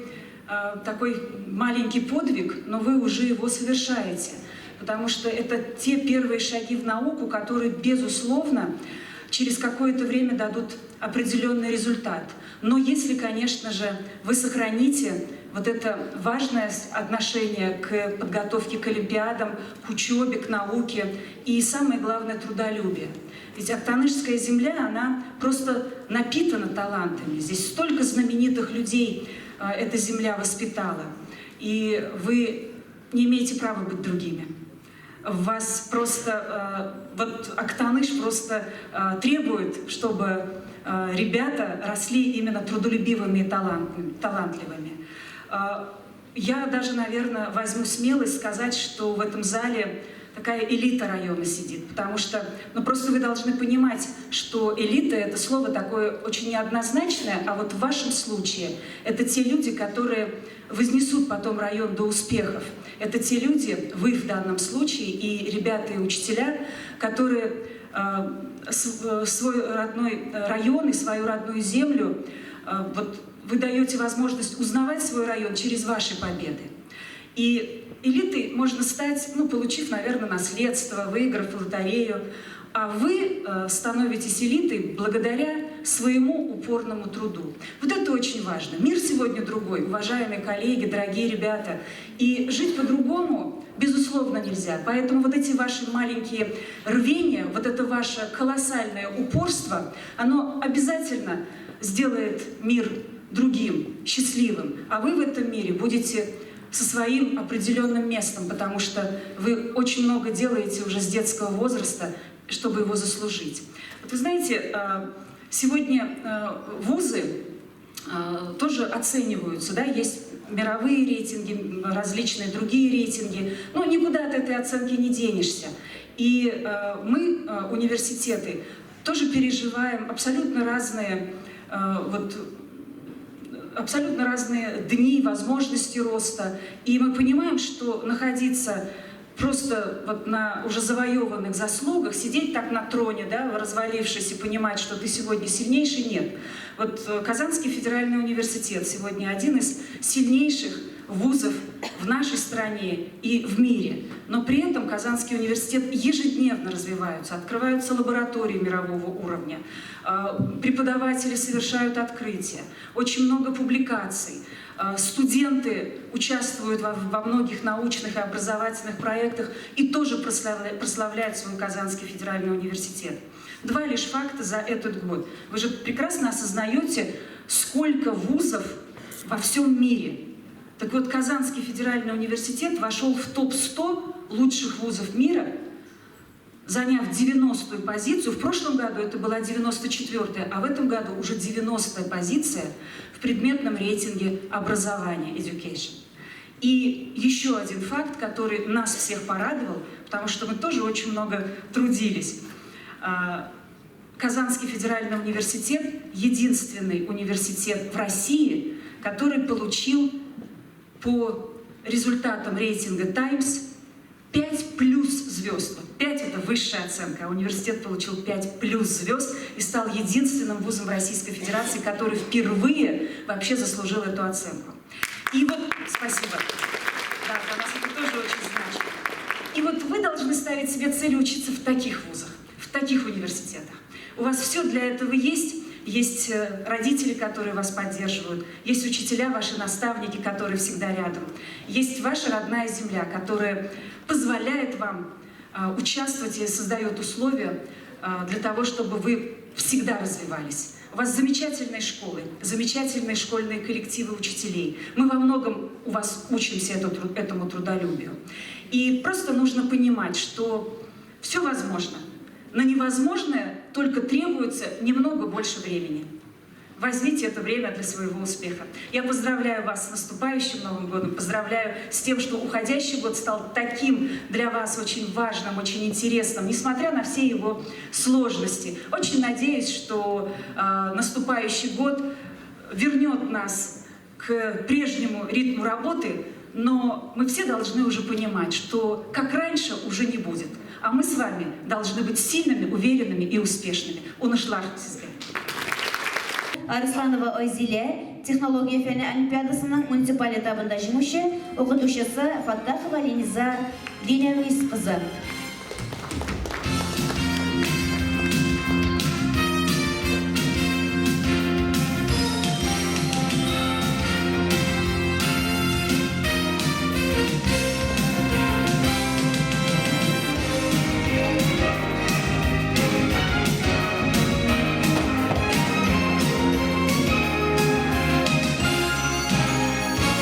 Speaker 9: такой маленький подвиг, но вы уже его совершаете, потому что это те первые шаги в науку, которые, безусловно, через какое-то время дадут определенный результат. Но если, конечно же, вы сохраните вот это важное отношение к подготовке к олимпиадам, к учебе, к науке и, самое главное, трудолюбие. Ведь Актанышская земля, она просто напитана талантами. Здесь столько знаменитых людей эта земля воспитала. И вы не имеете права быть другими. Вас просто, вот Актаныш просто требует, чтобы ребята росли именно трудолюбивыми и талантливыми. Я даже, наверное, возьму смелость сказать, что в этом зале такая элита района сидит, потому что, ну, просто вы должны понимать, что элита — это слово такое очень неоднозначное, а вот в вашем случае это те люди, которые вознесут потом район до успехов. Это те люди, вы в данном случае, и ребята, и учителя, которые свой родной район и свою родную землю, вот вы даете возможность узнавать свой район через ваши победы. И элитой можно стать, ну, получив, наверное, наследство, выиграв лотерею. А вы становитесь элитой благодаря своему упорному труду. Вот это очень важно. Мир сегодня другой, уважаемые коллеги, дорогие ребята. И жить по-другому, безусловно, нельзя. Поэтому вот эти ваши маленькие рвения, вот это ваше колоссальное упорство, оно обязательно сделает мир другим, счастливым. А вы в этом мире будете со своим определенным местом, потому что вы очень много делаете уже с детского возраста, чтобы его заслужить. Вот вы знаете, сегодня вузы тоже оцениваются, да, есть мировые рейтинги, различные другие рейтинги, но никуда от этой оценки не денешься. И мы, университеты, тоже переживаем абсолютно разные, абсолютно разные дни, возможности роста. И мы понимаем, что находиться просто вот на уже завоеванных заслугах, сидеть так на троне, да, развалившись, и понимать, что ты сегодня сильнейший, нет. Вот Казанский федеральный университет сегодня один из сильнейших вузов в нашей стране и в мире. Но при этом Казанский университет ежедневно развивается, открываются лаборатории мирового уровня, преподаватели совершают открытия, очень много публикаций. Студенты участвуют во многих научных и образовательных проектах и тоже прославляют свой Казанский федеральный университет. Два лишь факта за этот год. Вы же прекрасно осознаете, сколько вузов во всем мире. Так вот, Казанский федеральный университет вошел в топ-100 лучших вузов мира, заняв 90-ю позицию. В прошлом году это была 94-я, а в этом году уже 90-я позиция в предметном рейтинге образования Education. И еще один факт, который нас всех порадовал, потому что мы тоже очень много трудились. Казанский федеральный университет — единственный университет в России, который получил по результатам рейтинга Times 5 плюс звезд. 5 — это высшая оценка, а университет получил 5 плюс звезд и стал единственным вузом Российской Федерации, который впервые вообще заслужил эту оценку. И вот, спасибо. Да, для нас это тоже очень значимо. И вот вы должны ставить себе цель учиться в таких вузах, в таких университетах. У вас все для этого есть. Есть родители, которые вас поддерживают, есть учителя, ваши наставники, которые всегда рядом, есть ваша родная земля, которая позволяет вам участвовать и создает условия для того, чтобы вы всегда развивались. У вас замечательные школы, замечательные школьные коллективы учителей. Мы во многом у вас учимся этому трудолюбию. И просто нужно понимать, что все возможно. На невозможное только требуется немного больше времени. Возьмите это время для своего успеха. Я поздравляю вас с наступающим Новым годом, поздравляю с тем, что уходящий год стал таким для вас очень важным, очень интересным, несмотря на все его сложности. Очень надеюсь, что наступающий год вернет нас к прежнему ритму работы, но мы все должны уже понимать, что как раньше уже не будет. А мы с вами должны быть сильными, уверенными и успешными. Уңышлар сезгә.
Speaker 4: Арсланова Айзилә, технология фәне олимпиадасының муниципаль этабында җиңүче, укытучысы Фаттахова Лениза Динәвис кызы.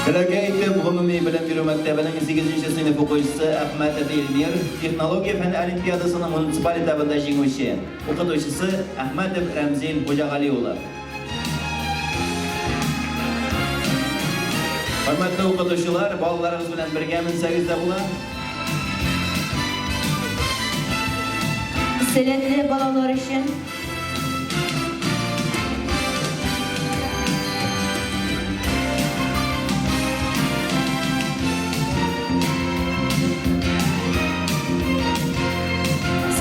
Speaker 3: Теләкәй төп гомуми белем бирү мәктәбенең 8 сыйныф укучысы Әхмәтов Эльмир технология фән олимпиадасының муниципаль этабында җиңүче, укытучысы Әхмәтов Рәмзил Хуҗагали улы. Хөрмәтле укытучылар, балаларыгыз белән бергә менсәгез дә була.
Speaker 4: Сәләтле балалар өчен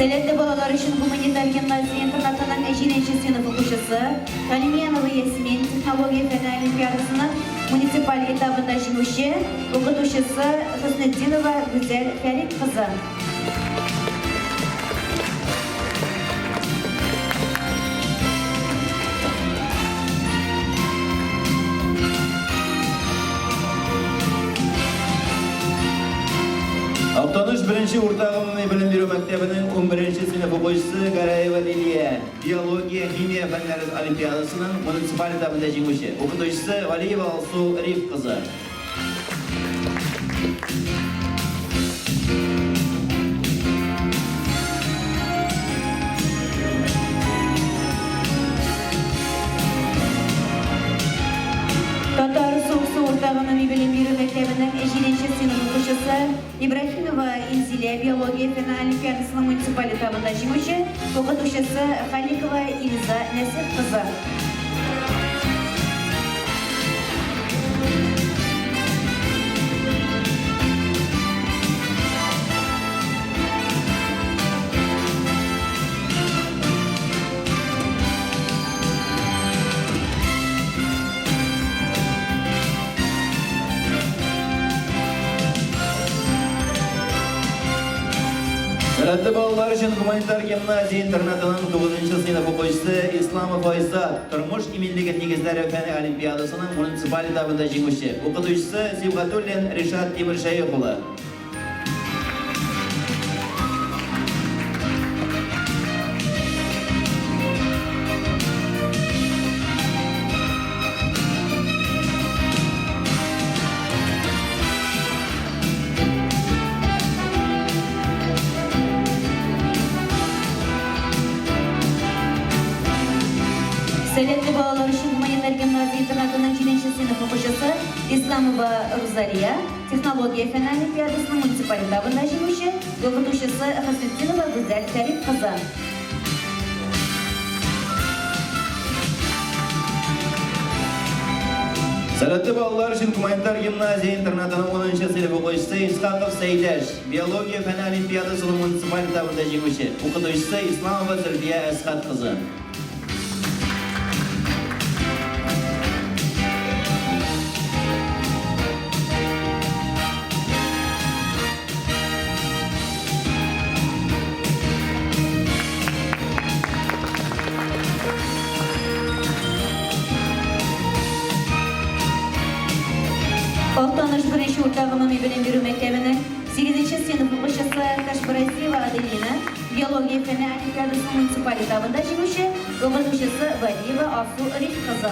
Speaker 4: Сәләтле балалар өчен гуманитар гимназия интернатының җиденче сыйныф укучысы Галимьянова Ясмин технология фәне олимпиадасының муниципаль этабында җиңүче, укытучысы Хөснетдинова Гүзәл Фәрит кызы.
Speaker 3: Актаныш беренче урта гомуми белем бирү мәктәбенең унберенче сыйныф укучысы Гәрәева Лилия, биология, химия фәннәре олимпиадасының муниципаль этабында җиңүче, укытучысы Вәлиева Алсу Риф кызы.
Speaker 4: Татар Суыксу урта гомуми белем бирү мәктәбенең җиденче сыйныф укучысы Ибраһимова Инзилә биология фәне олимпиадасының муниципаль этабында җиңүче, укытучысы Халикова Илза Нәсих кызы.
Speaker 3: Сәләтле балалар өчен гуманитар гимназия интернатының 9 сыйныф укучысы Исламов Айзат тормыш иминлеге нигезләре фәне олимпиадасының муниципаль этабында җиңүче, укытучысы Сибгатуллин Ришат Тимершәех улы.
Speaker 4: Сәләтле балалар өчен гуманитар гимназия интернатының җиденче сыйныф укучысы Исламова Рузалия, технология фәне олимпиадасының муниципаль этабында җиңүче, укытучысы Хөснетдинова Гүзәл Фәрит кызы.
Speaker 3: Сәләтле балалар өчен гуманитар гимназия интернатының 10 нчы сыйныф укучысы Исхаков Сәйдәш, биология фәне олимпиадасының муниципаль этабында җиңүче, укытучысы Исламова Зөлфия Әсхәт кызы.
Speaker 4: Актаныш беренче урта гомуми белем бирү мәктәбенең сигезенче сыйныф укучысы Ташбаразиева Аделина биология фәне олимпиадасының муниципаль этабында җиңүче, укытучысы Вәлиева Алсу Риф кызы.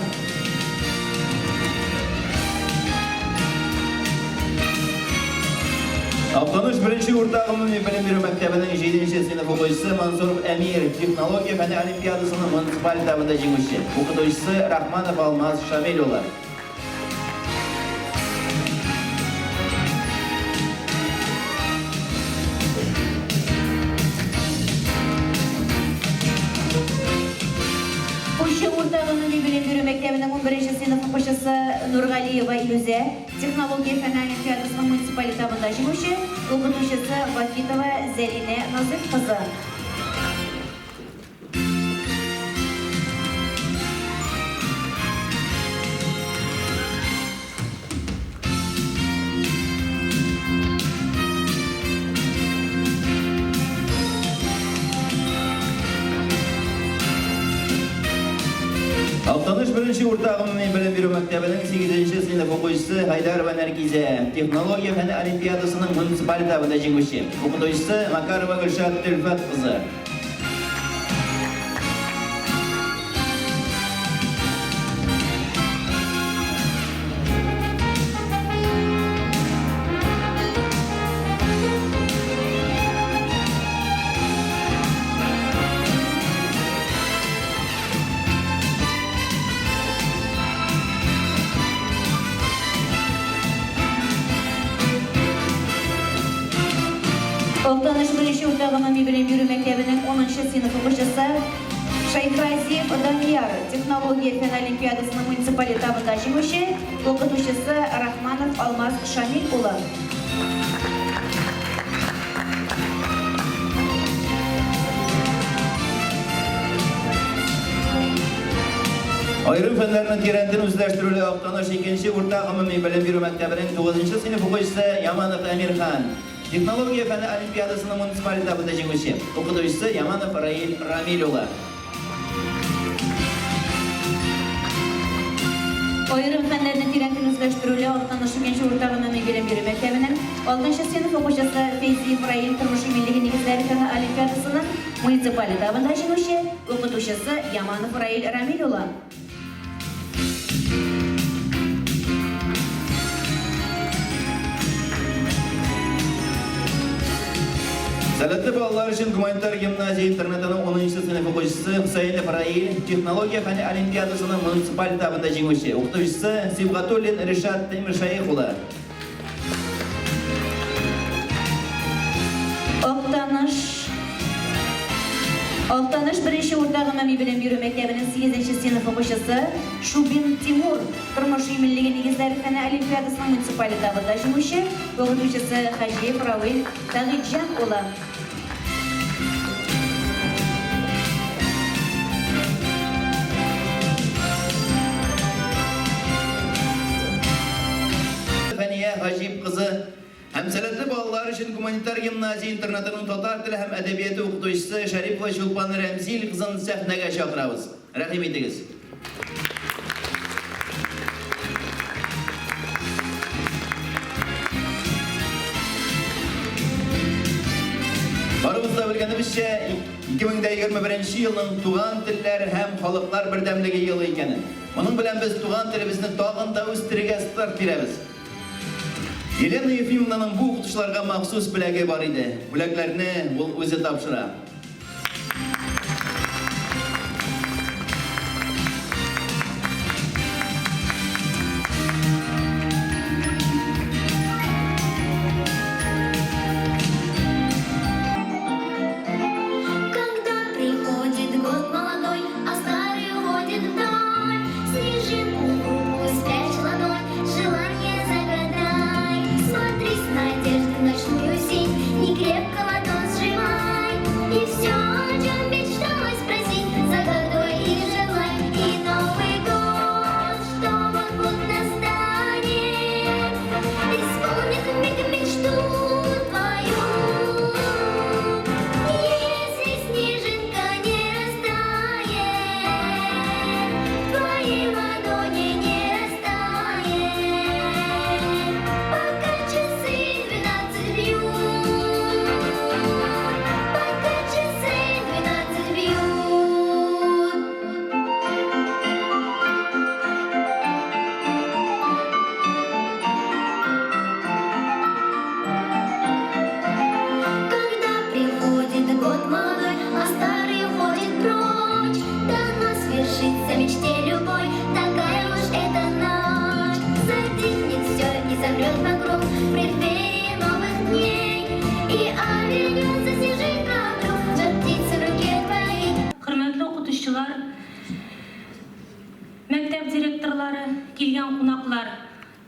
Speaker 3: Актаныш беренче урта гомуми белем бирү мәктәбенең җиденче сыйныф укучысы Мансуров Әмир, технология фәне олимпиадасының муниципаль этабында җиңүче, укытучысы Рахманов Алмаз Шамил улы.
Speaker 4: Пучы урта гомуми белем бирү мәктәбенең унберенче сыйныф укучысы Нургалиева Илүзә, технология фәне олимпиадасының муниципаль этабында җиңүче, укытучысы Вахитова Зәлинә Назыйф кызы.
Speaker 3: Актаныш беренче урта гомуми белем бирү мәктәбенең сигезенче сыйныф укучысы Хайдарова Нәркизә, технология фәне олимпиадасының муниципаль этабында җиңүче, укытучысы Макарова Гөлшат Төлфәт кызы.
Speaker 4: Актаныш беренче урта гомуми белем бирү мәктәбенең унынчы сыйныф укучысы Шәйхразиев Данияр, технология фән олимпиадасының муниципаль этабында җиңүче, укытучысы Рахманов Алмаз Шамил улы.
Speaker 3: Аерым фәннәрне тирәнтен үзләштерүле Актаныш икенче урта гомуми белем бирү мәктәбенең тугызынчы сыйныф укучысы Яманов Әмирхан. Технология фәне олимпиадасының муниципаль этабында җиңүче. Укытучысы Яманов Раил Рамил улы.
Speaker 4: Аерым фәннәрне тирәнтен үзләштерүле Актаныш икенче урта гомуми белем бирү мәктәбенең алтынчы сыйныф укучысы Фәйзиев Раил тормыш иминлеге нигезләре фәне олимпиадасының муниципаль этабында җиңүче, укытучысы Яманов Раил Рамил улы.
Speaker 3: Сәләтле балалар өчен гуманитар гимназия интернатының 10 сыйныф укучысы Хөсәенов Раил технология фәне олимпиадасының муниципаль этабында җиңүче, укытучысы Сибгатуллин Ришат Тимершәех улы.
Speaker 4: Актаныш Актаныш беренче урта гомуми белем бирү мәктәбенең сигезенче сыйныф укучысы Шубин Тимур, тормыш иминлеге нигезләре фәне олимпиадасының муниципаль этабында җиңүче, укытучысы Хаҗиев Равил Сәгыйтьҗан улы.
Speaker 3: Фәния Хаҗип кызы һәм сәләтле балалар өчен гуманитар гимназия интернатының татар теле һәм әдәбияты укытучысы Шәрипова Чулпан Рәмзил кызын сәхнәгә чакырабыз. Рәхим итегез. Барыбыз да белгәнебезчә, 2021 елның туган телләр һәм халыклар бердәмлеге елы икәнен. Моның белән без туган телебезне тагын да үстерергә старт бирәбез. Елена Ефимовнаның бу укытучыларга махсус бүләге бар иде. Бүләкләрне ул үзе тапшыра.
Speaker 1: Когда приходит год молодой, а старый уходит вдаль, Снежинку в руку спрячь ладонь, желание загадай. Смотри с надеждой в ночную синь, не крепко ладонь сжимай. И все, о чем мечталось спросить, загадывай и желай. И Новый год, что вот-вот настанет, исполнит вмиг мечту твою. Если снежинка не растает, в твоей ладони не растает, пока часы 12 бьют, пока часы 12 бьют. Когда приходит год молодой, а старый уходит прочь, дано свершиться мечте любой, такая уж это ночь. Затихнет все и замрет вокруг в преддверии новых дней, и обернется снежинка вдруг, жар птицы в руке твоей.
Speaker 2: Хөрмәтле укытучылар, мәктәп директорлары, килгән кунаклар!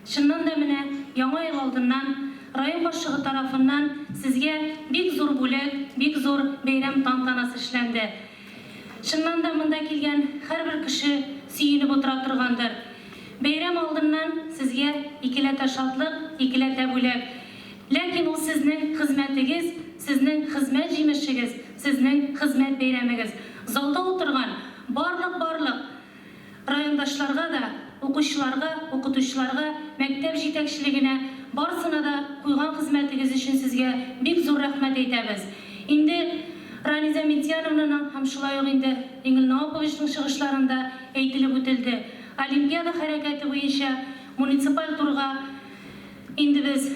Speaker 2: Чыннан да менә Яңа ел алдыннан район башлыгы тарафыннан сезгә бик зур бүләк, бик зур бәйрәм тантанасы эшләнде. Чыннан да монда килгән һәрбер кеше сөенеп утыра торгандыр. Бәйрәм алдыннан сезгә икеләтә шатлык, икеләтә бүләк. Ләкин ул сезнең хезмәтегез, сезнең хезмәт җимешегез, сезнең хезмәт бәйрәмегез. Залда утырган барлык-барлык райондашларга да, укучыларга, укытучыларга, мәктәп җитәкчелегенә, барысына да куйган хезмәтегез өчен сезгә бик зур рәхмәт әйтәбез. Инде Ранизә Минтияновнаның һәм шулай ук инде Энгель Науповичның чыгышларында әйтелеп үтелде, олимпиада хәрәкәте буенча муниципаль турга инде без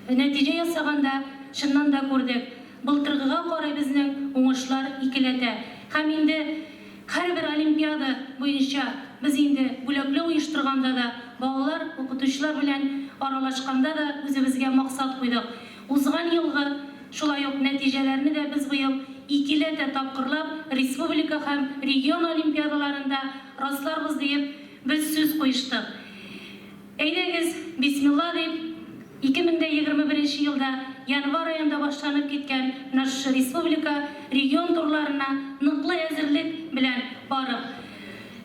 Speaker 2: нәтиҗә ясаганда, чыннан да күрдек, былтыргыга карый безнең уңышлар икеләтә. Һәм инде Һәрбер олимпиада буенча без инде бүләкләү оештырганда да, балалар, укытучылар белән аралашканда да үзебезгә максат куйдык. Узган елгы шулай ук нәтиҗәләрне дә без быел икеләтә тапкырлап республика һәм регион олимпиадаларында расларбыз диеп без сүз куештык. Әйдәгез, бисмилла дип, 2021 нче елда январь аенда башланып киткән менә шушы республика, регион турларына ныклы әзерлек белән барып,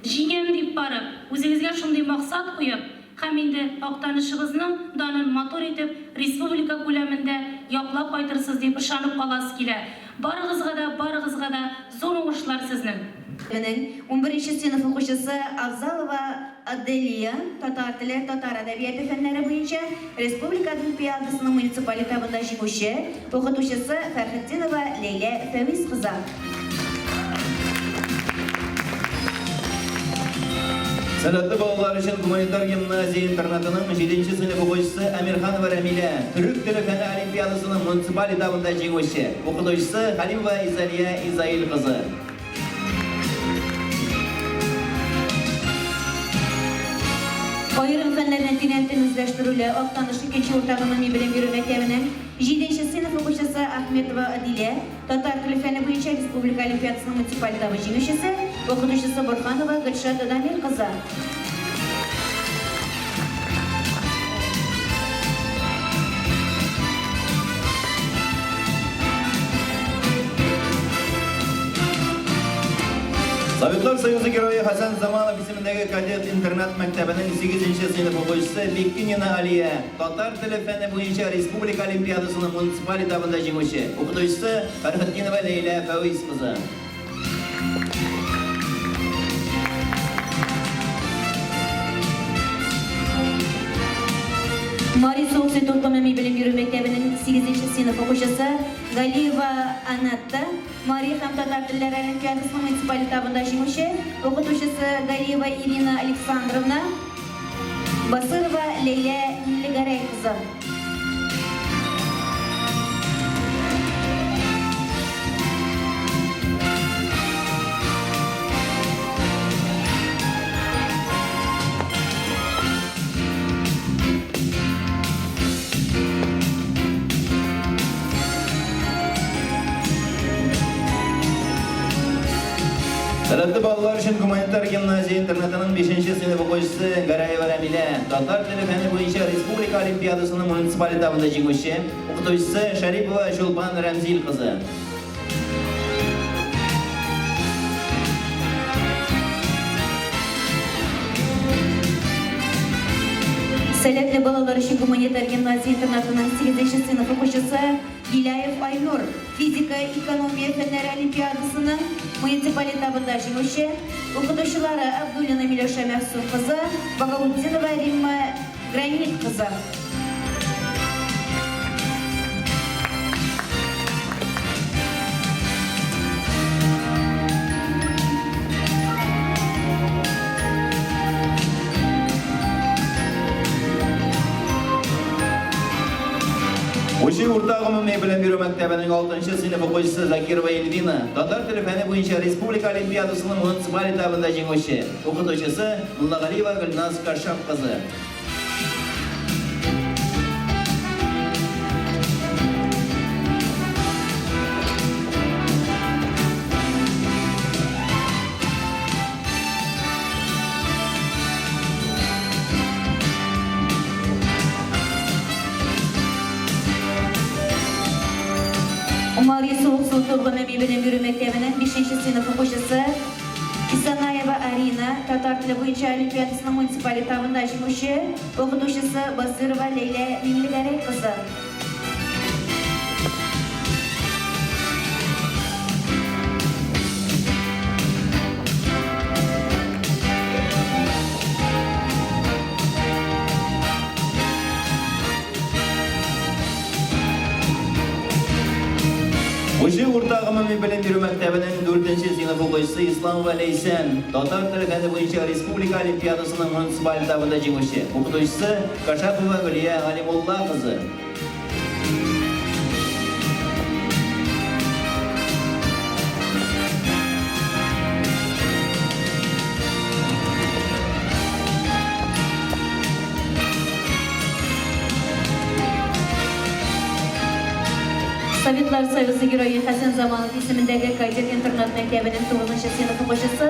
Speaker 2: Җиңәм дип барып, үзегезгә шундый максат куеп һәм инде Актанышыбызның данын матур итеп республика күләмендә яклап кайтырсыз дип ышанып каласы килә. Барыгызга да, барыгызга да зур уңышлар сезнең!
Speaker 4: Мәктәбенең унберенче сыйныф укучысы Авзалова Аделия татар теле, татар әдәбияты фәннәре буенча республика олимпиадасының муниципаль этабында җиңүче, укытучысы Фәрхетдинова Ләйлә Фәвиз кызы.
Speaker 3: Сәләтле балалар өчен гуманитар гимназия интернатының җиденче сыйныф укучысы Әмирханова Рәмилә, төрек теле фәне олимпиадасының муниципаль этабында җиңүче, укытучысы Хәлимова Изалия Изаил кызы.
Speaker 4: Аерым фәннәрне тирәнтен үзләштерүле Актаныш икенче урта гомуми белем бирү мәктәбенең җиденче сыйныф укучысы Ахметова Адилә, татар теле фәне буенча республика олимпиадасының муниципаль этабы җиңүчесе, укытучысы Борһанова Гөлшат Дамир кызы.
Speaker 3: Советлар Союзы Герое Хәсән Заманов исемендәге кадет интернат мәктәбенең 8 нче сыйныф укучысы Биккинина Алия, татар теле фәне буенча республика олимпиадасының муниципаль этабында җиңүче, укытучысы Фәрхетдинова Ләйлә Фәвиз кызы.
Speaker 4: Мари Суыксу гомуми белем бирү мәктәбенең 8 сыйныф укучысы Галиева Анетта, мари һәм татар телләре олимпиадасының муниципаль этабында җиңүче, укытучысы Галиева Ирина Александровна, Басырова Ләйлә Миңлегәрәй кызы.
Speaker 3: Сәләтле балалар өчен гуманитар гимназия интернатының 5 нче сыйныф укучысы Гәрәева Рәмилә, татар теле фәне буенча республика олимпиадасының муниципаль этабында җиңүче, укытучысы Шәрипова Чулпан Рәмзил кызы.
Speaker 4: Сәләтле балалар өчен гуманитар гимназия интернатының 8 нче сыйныф укучысы Гиляев Айнур, физика, экономия фәннәре олимпиадасының муниципаль этабында җиңүче, укытучылары Абдуллина Миләүшә Мәгъсүм кызы, Багаутдинова Римма Гранит кызы.
Speaker 3: Учи урта гомуми белем бирү мәктәбенең 6 сыйныф укучысы Закирова Эльвина, татар теле фәне буенча республика олимпиадасының муниципаль этабында җиңүче, укытучысы Муллагалиева Гөлназ Кашаф кызы.
Speaker 4: Мари Суыксу гомуми белем бирү мәктәбенең 5 нче сыйныф укучысы Исанаева Арина, татар теле буенча олимпиадасының муниципаль этабында җиңүче, укытучысы Басырова Ләйлә Миңлегәрәй кызы.
Speaker 3: Хуҗи урта гомуми белем бирү мәктәбенең дүртенче сыйныф укучысы Исламова Ләйсән, татар теле фәне буенча республика олимпиадасының муниципаль этабында җиңүче, укытучысы Кашапова Гөлия Галимулла кызы.
Speaker 4: Советлар Союзы Герое Хәсән Заманов исемендәге кадет интернат мәктәбенең 9 нчы сыйныф укучысы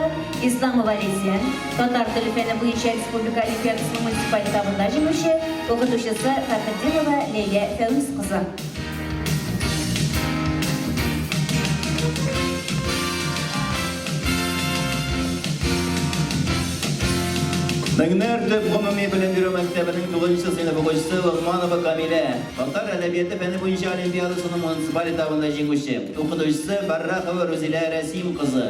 Speaker 4: Исламова Ләйсән, татар теле фәне буенча республика олимпиадасының муниципаль этабында җиңүче, укытучысы Фәрхетдинова Ләйлә Фәүз кызы.
Speaker 3: Меңнәр төп гомуми белем бирү мәктәбенең тугызынчы сыйныф укучысы Локманова Камилә, татар әдәбияты фәне буенча олимпиадасының муниципаль этабында җиңүче, укытучысы Фәррахова Рузилә Рәсим кызы.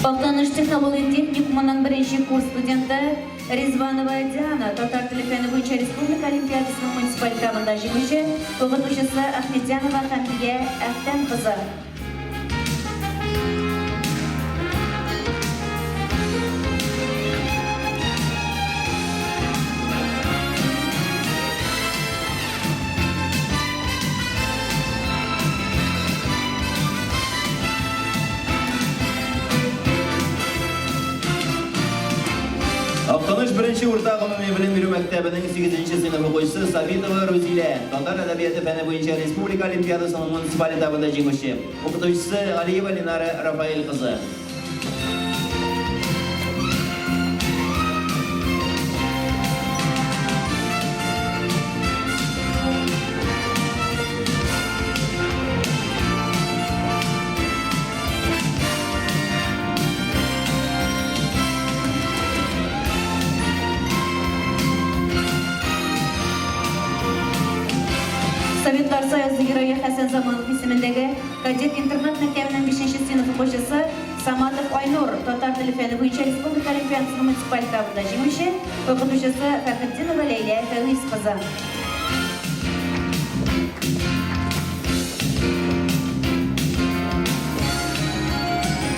Speaker 4: Актаныш технологик техникумының беренче курс студенты Ризванова Диана татар теле фәне буенча республика олимпиадасының муниципаль этабында җиңүче, укытучысы Ахметзянова Хәмдия Әхтәм кызы.
Speaker 3: Актаныш беренче урта гомуми белем бирү мәктәбенең 8 нче сыйныф укучысы Сабитова Рузилә, татар әдәбияты фәне буенча республика олимпиадасының муниципаль этабында җиңүче, укытучысы Алиева Ленара Рафаэль кызы.
Speaker 4: Советлар Союзы Герое Хәсән Заманов исемендәге кадет интернат мәктәбенең бишенче сыйныф укучысы Саматов Айнур, татар теле фәне буенча республика олимпиадасының муниципаль этабында җиңүче, укытучысы Фәхретдинова Ләйлә Фәвиз кызы.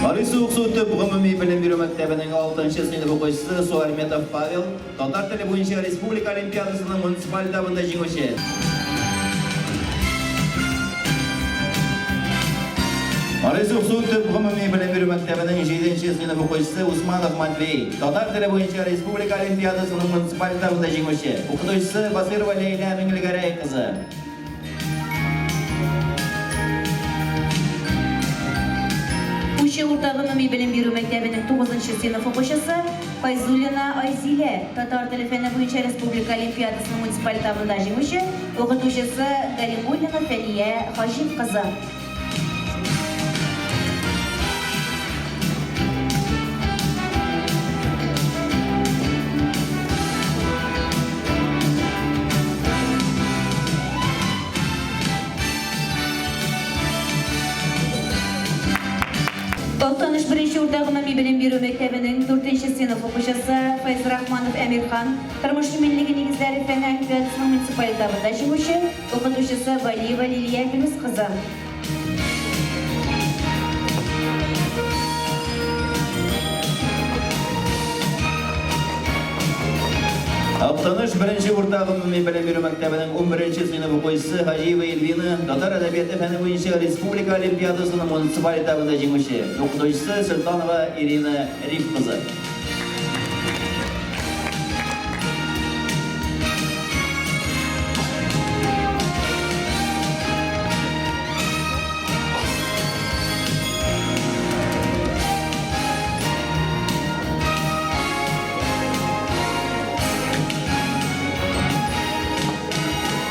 Speaker 3: Мари Суыксу төп гомуми белем бирү мәктәбенең 6 сыйныф укучысы Суарметов Павел, татар теле буенча республика олимпиадасының муниципаль этабында җиңүче. Мари Суыксу төп гомуми белем бирү мәктәбенең 7 сыйныф укучысы Усманов Матвей, татар теле буенча республика олимпиадасының муниципаль этабында җиңүче, укытучысы Басырова Ләйлә Миңлегәрәй кызы.
Speaker 4: Пучы урта гомуми белем бирү мәктәбенең 9 сыйныф укучысы Файзуллина Айзилә, татар теле фәне буенча республика олимпиадасының муниципаль этабында җиңүче, укытучысы Галимуллина Фәния Хаҗип кызы. Актаныш беренче урта гомуми белем бирү мәктәбенең дүртенче сыйныф укучысы Фәйзрахманов Әмирхан, тормыш иминлеге нигезләре фәне олимпиадасының муниципаль этабында җиңүче, укытучысы Валиева Лилия Гөлүс кызы.
Speaker 3: Актаныш беренче урта гомуми белем бирү мәктәбенең 11 сыйныф укучысы Хаҗиева Эльвина, татар әдәбияты фәне буенча республика олимпиадасының муниципаль этабында җиңүче, укытучысы Солтанова Ирина Риф кызы.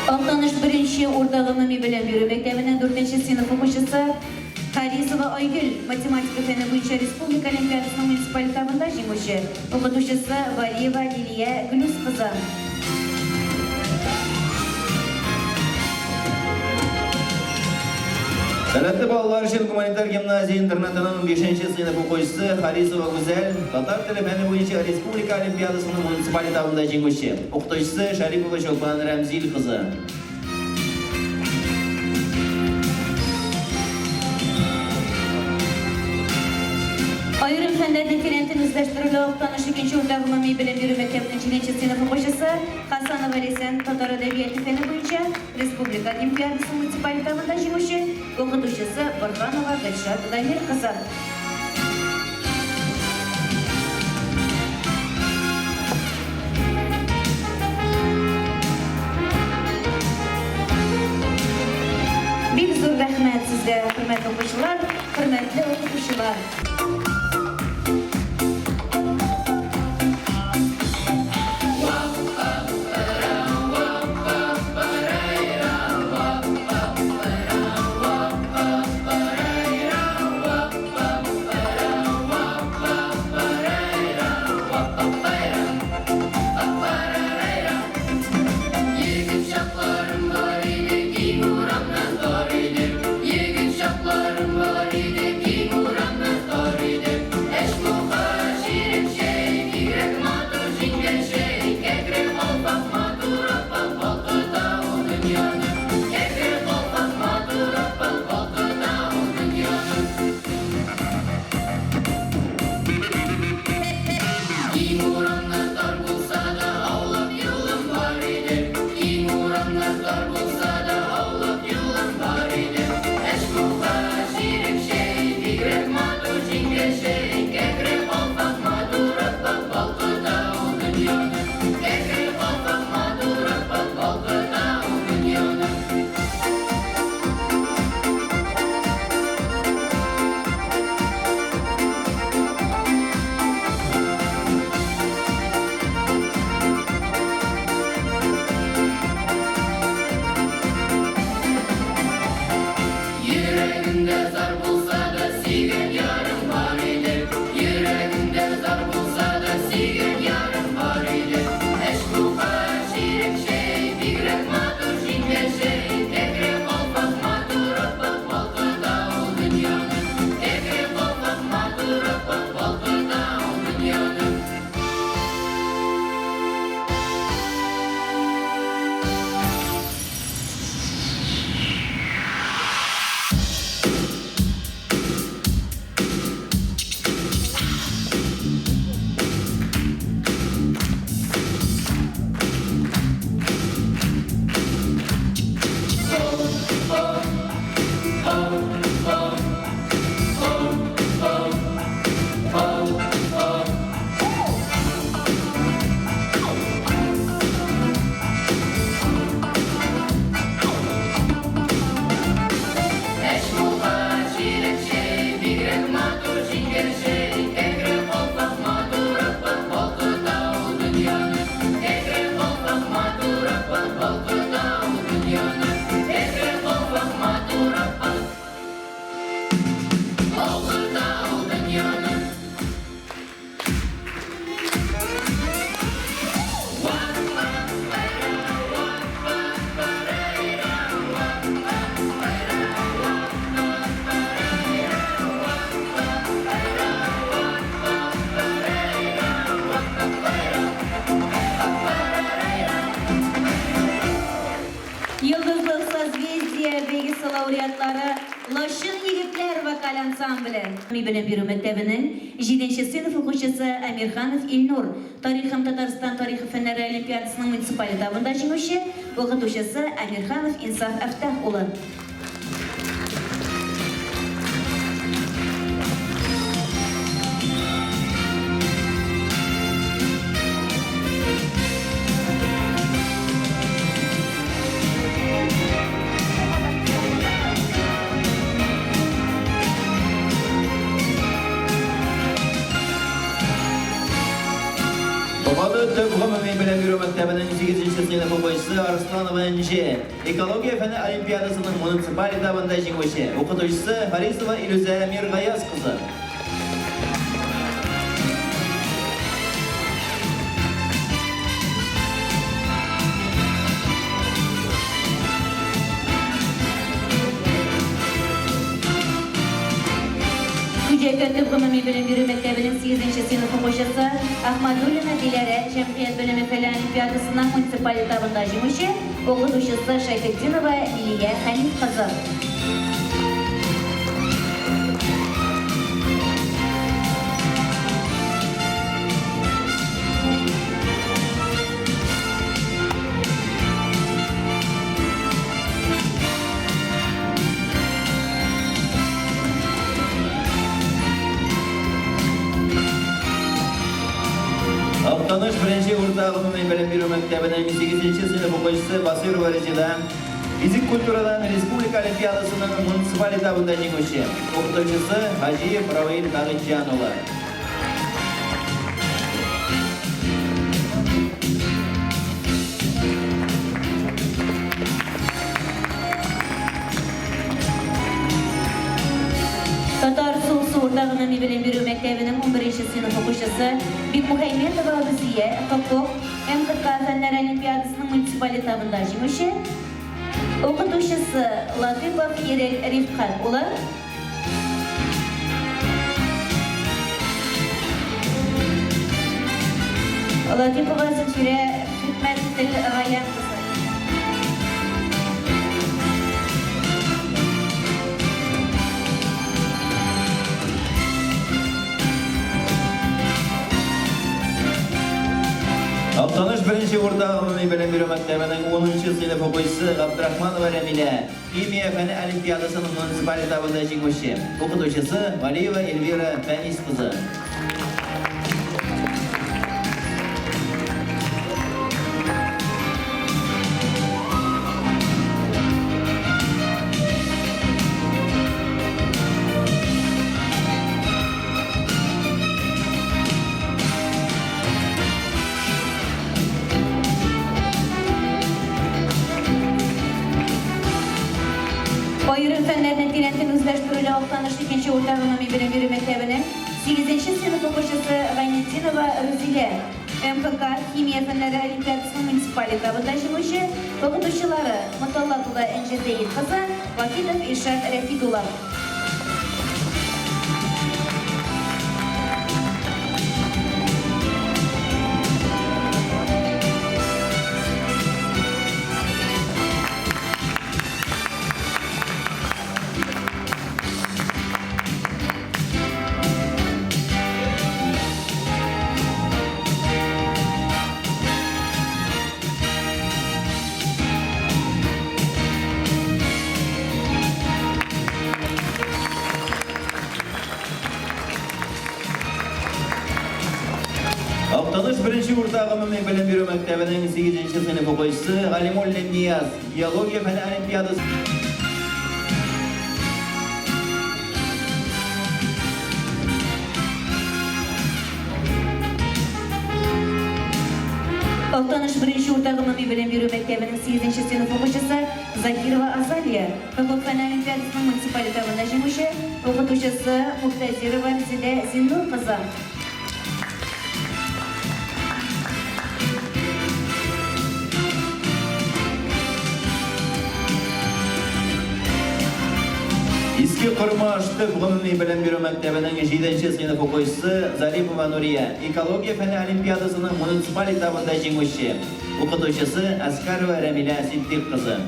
Speaker 4: Актаныш беренче урта гомуми белем бирү мәктәбенең дүртенче сыйныф укучысы Харисова Айгөл, математика фәне буенча республика олимпиадасының муниципаль этабында җиңүче, укытучысы Валиева Лилия Глүс кызы.
Speaker 3: Сәләтле балалар өчен гуманитар гимназия интернатының 5 сыйныф укучысы Харисова Гүзәл, татар теле фәне буенча республика олимпиадасының муниципаль этабында җиңүче, укытучысы Шәрипова Чулпан Рәмзил кызы.
Speaker 4: Аерым фәннәрне тирәнтен үзләштерүле Актаныш икенче урта гомуми белем бирү мәктәбенең җиденче сыйныф укучысы Хасанова Ләйсән, татар әдәбияты фәне буенча республика олимпиадасы муниципаль этабында җиңүче, укытучысы Борһанова Гөлшат Дамир кызы. Бик Бик зур рәхмәт сезгә, хөрмәтле укучылар, хөрмәтле укытучылар. Йолдызлык Созвездие бәйгесе лауреатлары Лачын егетләр вокаль ансамбле. Гомуми белем бирү мәктәбенең җиденче сыйныф укучысы Әмирханов Илнур, тарих һәм Татарстан тарихы фәннәре олимпиадасының муниципаль этабында җиңүче, укытучысы Әмирханов Инсаф Әфтах улы.
Speaker 3: Бабады төп гомуми белем бирү мәктәбенең 8 сыйныф укучысы Арсланова Энҗе, экология фәне олимпиадасының муниципаль этабында җиңүче, укытучысы Харисова Илүзә Миргаяз кызы.
Speaker 4: Күҗәкә төп гомуми белем бирү мәктәбенең сигезенче сыйныф укучысы Ахмадуллина Диләрә җәмгыять белеме фәне олимпиадасының муниципаль этабында җиңүче, укытучысы Шәйхетдинова Лилия Хәниф кызы.
Speaker 3: Актаныш беренче урта гомуми белем бирү мәктәбенең 8 сыйныф укучысы Басыйрова Резеда. Физик культурадан республика олимпиадасының муниципаль этабында җиңүче. Укытучысы Хаҗиев Равил Бәгыйтҗан улы.
Speaker 4: Татар Суыксу урта гомуми белем бирү мәктәбенең унберенче сыйныф укучысы Бикмухәйметова Рүзия, хокук, МХК фәннәр олимпиадасының муниципаль этабында җиңүче, укытучысы Латыйпов Ирек Рифкать улы. Латыйпова Зөлфирә Хикмәтелгаян кызы.
Speaker 3: Актаныш беренче урта гомуми белем бирү мәктәбенең 10 нчы сыйныф укучысы Габдрахманова Рәмилә, химия фәне олимпиадасының муниципаль этабында җиңүче, укытучысы Галиева Эльвира Фәнис кызы.
Speaker 4: Аерым фәннәрне тирәнтен үзләштерүле Актаныш икенче урта гомуми белем бирү мәктәбенең сигезенче сыйныф укучысы Гайнетдинова Рузилә, МХК химия фәннәре олимпиадасының муниципаль этабында җиңүче, укытучылары, Моталлапова Энҗе Зәет кызы, Вахитов Илшат Рәфит улы.
Speaker 3: Актаныш беренче урта гомуми белем бирү мәктәбенең 8 нче сыйныф укучысы Галимуллин Нияз, геология фәне олимпиадасы.
Speaker 4: Актаныш беренче урта гомуми белем бирү мәктәбенең сигезенче сыйныф укучысы Закирова Азалия, хокук фәне олимпиадасының муниципаль этабында җиңүче, укытучысы Мухтазирова Резедә Зиннур кызы.
Speaker 3: Иске Кормаш төп гомуми белем бирү мәктәбенең җиденче сыйныф укучысы Зарипова Нурия, экология фәне олимпиадасының муниципаль этабында җиңүче, укытучысы Әскәрова Рәмилә Ситдыйк кызы.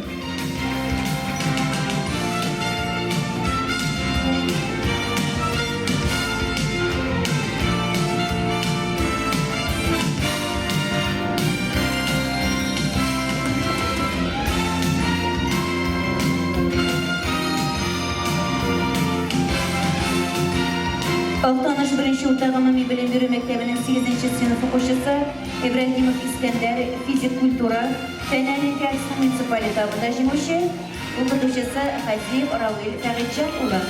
Speaker 4: Актаныш беренче урта гомуми белем бирү мәктәбенең сигезенче сыйныф укучысы Ибраһимов Искәндәр, физик культура, Фән олимпиадасының муниципаль этабында җиңүче, укытучысы Хазиев Равил Фәгыйтьҗан улы.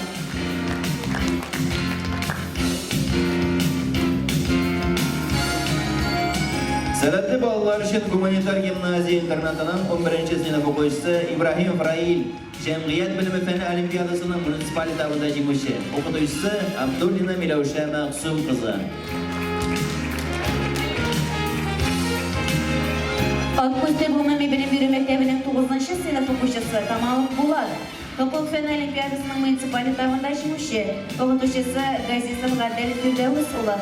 Speaker 3: Сәләтле балалар өчен гуманитар гимназия-интернатының унберенче сыйныф укучысы Ибраһимов Раил, җәмгыять белеме фәне олимпиадасының муниципаль этабында җиңүче, укытучысы Абдуллина Миләүшә Мәгъсүм кызы.
Speaker 4: Аккүз төп гомуми белем бирү мәктәбенең тугызынчы сыйныф укучысы Камалов Булат, хокук фәне олимпиадасының муниципаль этабында җиңүче, укытучысы Газизов Гадел Фирдәвес улы.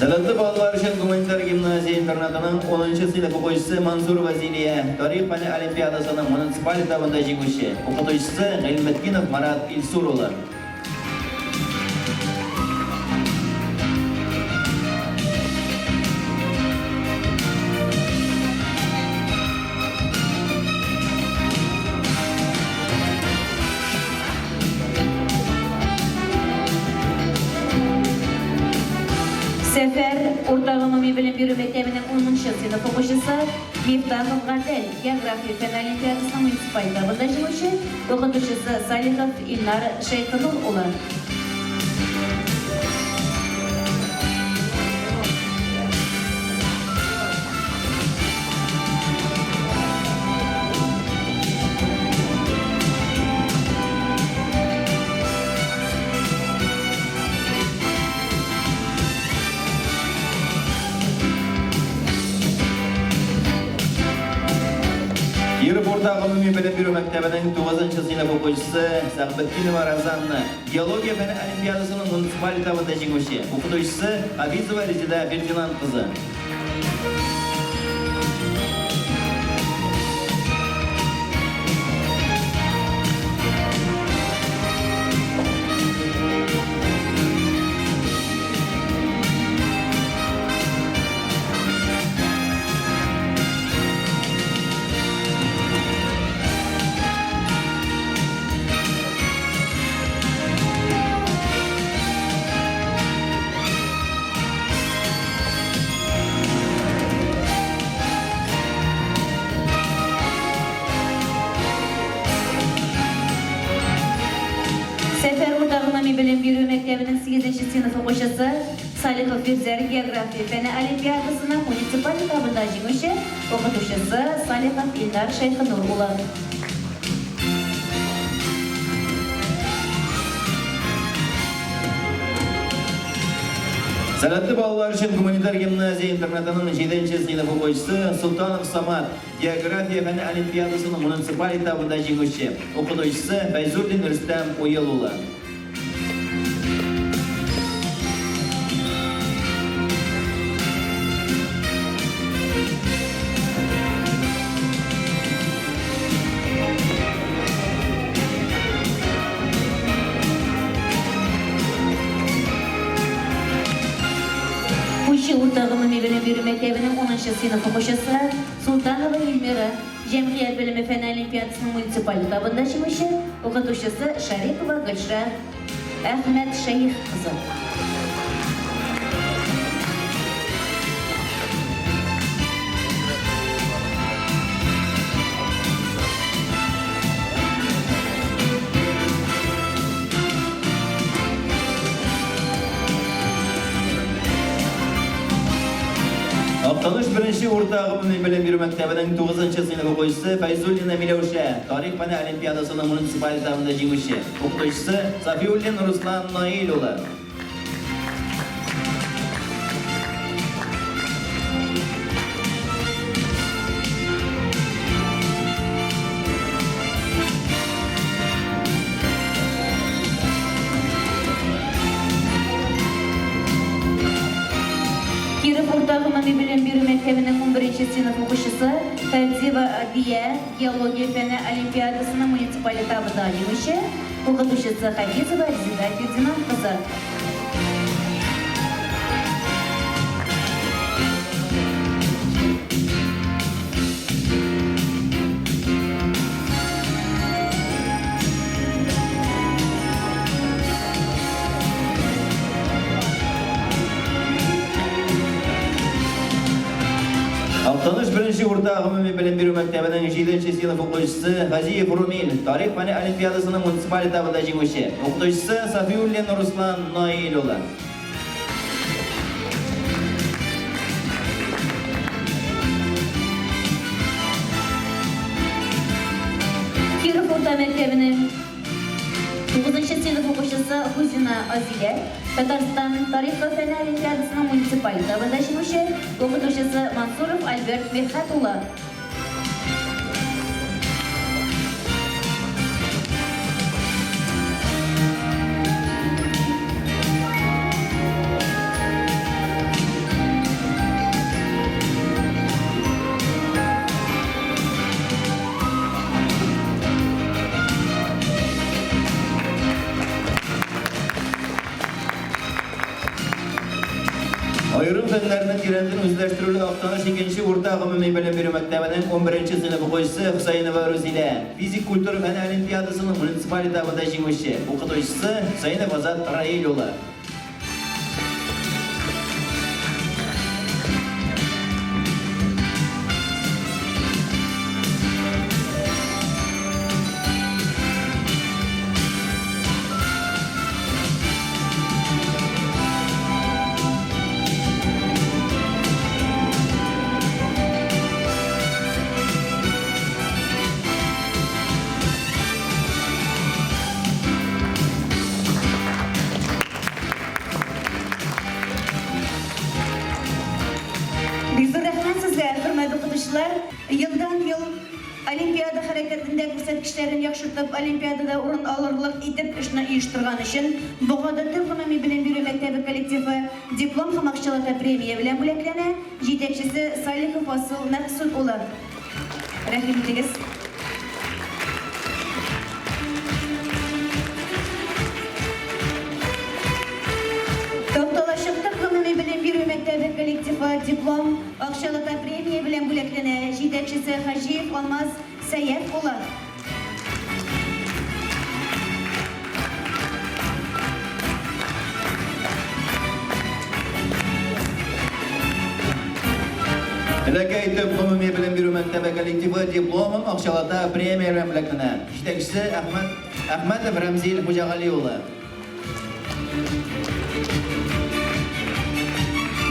Speaker 3: Сәләтле балалар өчен гуманитар гимназия-интернатының унынчы сыйныф укучысы Мансурова Зилия, тарих фәне олимпиадасының муниципаль этабында җиңүче, укытучысы Гыйльметдинов Марат Илсур улы.
Speaker 4: Урта гомуми белем бирү мәктәбенең унынчы сыйныф укучысы Мифтахов Гадел, география фәне олимпиадасының муниципаль этабында җиңүче, укытучысы Салихов Илнар Шәйхенур улы.
Speaker 3: Киров урта гомуми белем бирү мәктәбенең 9 нчы сыйныф укучысы Сәхбетдинова Розанна, геология фәне олимпиадасының муниципаль этабында җиңүче, укытучысы Хафизова Резеда Фердинанд кызы.
Speaker 4: Сәфәр урта гомуми белем бирү мәктәбенең сигезенче сыйныф укучысы Салихов Фирзәр география фәне олимпиадасының муниципаль этабында җиңүче, укытучысы Салихов Илнар Шәйхенур улы.
Speaker 3: Сәләтле балалар өчен гуманитар гимназия интернатының җиденче сыйныф укучысы Солтанов Самат, география фәне олимпиадасының муниципаль этабында җиңүче, укытучысы Фәйзуллин Рөстәм Уел улы.
Speaker 4: Пучы урта гомуми белем бирү мәктәбенең унынчы сыйныф укучысы Султанова Эльмира, җәмгыять белеме фәне олимпиадасының муниципаль этабында җиңүче, укытучысы Шәрипова Гөлшә Әхмәтшәех кызы.
Speaker 3: Актаныш беренче урта гомуми белем бирү мәктәбенең 9 нчы сыйныф укучысы Фәйзуллина Миләүшә, тарих фәне олимпиадасының муниципаль этабында җиңүче, укытучысы Сафиуллин Руслан Наил улы.
Speaker 4: Киров урта гомуми белем бирү мәктәбенең унберенче сыйныф укучысы Фәнзива Адия, геология фәне олимпиадасының муниципаль этабында җиңүче, укытучысы Хафизова Резеда Фердинанд кызы.
Speaker 3: Актаныш беренче урта гомуми белем бирү мәктәбенең җиденче сыйныф укучысы Газиев Румил, тарих фәне олимпиадасының муниципаль этабында җиңүче, укытучысы Сафиуллин Руслан Наил улы.
Speaker 4: Киров урта мәктәбенең тугызынчы сыйныф укучысы Хузина Азилә, Татарстан тарихы фәне олимпиадасының муниципаль этабында җиңүче, укытучысы Мансуров Альберт Мирхәт улы.
Speaker 3: Аерым фәннәрне тирәнтен үзләштерүле Актаныш икенче урта гомуми белем бирү мәктәбенең унберенче сыйныф укучысы Хөсәенова Рузилә, физик культура фәне олимпиадасының муниципаль этабында җиңүче, укытучысы Хөсәенов Азат Раил улы.
Speaker 4: күрсәткечләрен яхшыртып, олимпиадада урын алырлык итеп эшне оештырган өчен Богады төп гомуми белем бирү мәктәбе коллективы диплом һәм акчалата премия белән бүләкләнә, җитәкчесе Салихов Асыл Мәкъсүт улы. Рәхим итегез. Такталачык төп гомуми белем бирү мәктәбе коллективы диплом, акчалата премия белән бүләкләнә, җитәкчесе Хаҗиев Алмаз Сәяф улы.
Speaker 3: Ләкәй төп гомуми белем бирү мәктәбе коллективы диплом һәм акчалата премия белән бүләкләнә. Җитәкчесе Әхмәт Әхмәтов Рәмзил Хуҗагали улы.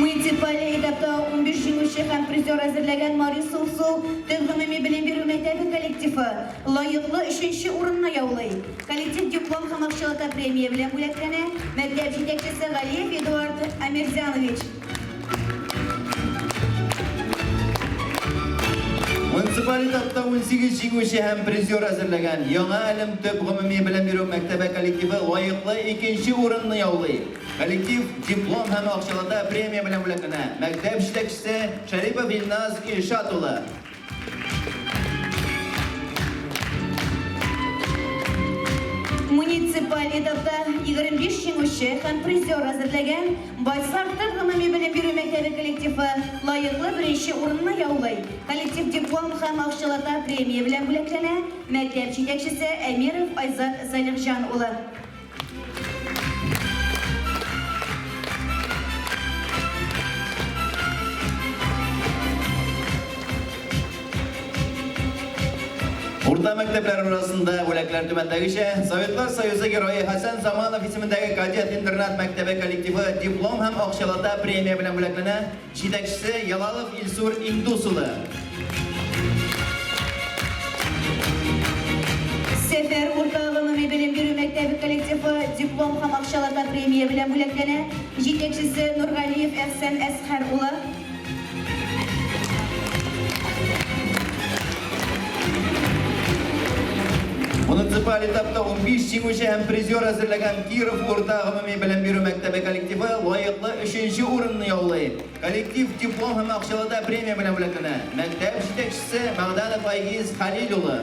Speaker 4: Муниципаль этапта 15 җиңүче һәм призер әзерләгән Мари Сусу төп гомуми белем бирү мәктәбе коллективы лаеклы өченче урынны яулый. Коллектив диплом һәм акчалата премия белән бүләкләнә. Мәктәп җитәкчесе Галиев Эдуард Амирзянович.
Speaker 3: Муниципаль этапта 18 җиңүче һәм призер әзерләгән Яңа Әлем төп гомуми белем бирү мәктәбе коллективы лаеклы икенче урынны яулый. Коллектив диплом һәм акчалата премия белән бүләкләнә. Мәктәп җитәкчесе Шәрипов Илназ Илшат улы.
Speaker 4: Муниципаль этапта 25 җиңүче һәм призер әзерләгән Байсар төп гомуми белем бирү мәктәбе коллективы лаеклы беренче урынны яулый. Коллектив диплом һәм акчалата премия белән бүләкләнә. Мәктәп җитәкчесе Әмиров Айзат Залихҗан улы.
Speaker 3: Урта мәктәпләр арасында бүләкләр түбәндәгечә. Советлар Союзы Герое Хәсән Заманов исемендәге кадет интернат мәктәбе коллективы диплом һәм акчалата премия белән бүләкләнә. Җитәкчесе Ялалов Илсур Индус улы.
Speaker 4: Сәфәр урта гомуми белем бирү мәктәбе коллективы диплом һәм акчалата премия белән бүләкләнә. Җитәкчесе Нургалиев Әхсән Әсхәр улы.
Speaker 3: Муниципаль этапта 15 җиңүче һәм призер әзерләгән Киров урта гомуми белем бирү мәктәбе коллективы лаеклы өченче урынны яулый. Коллектив диплом һәм акчалата премия белән бүләкләнә. Мәктәп җитәкчесе Мәгъдәнов Айгиз Хәлил улы.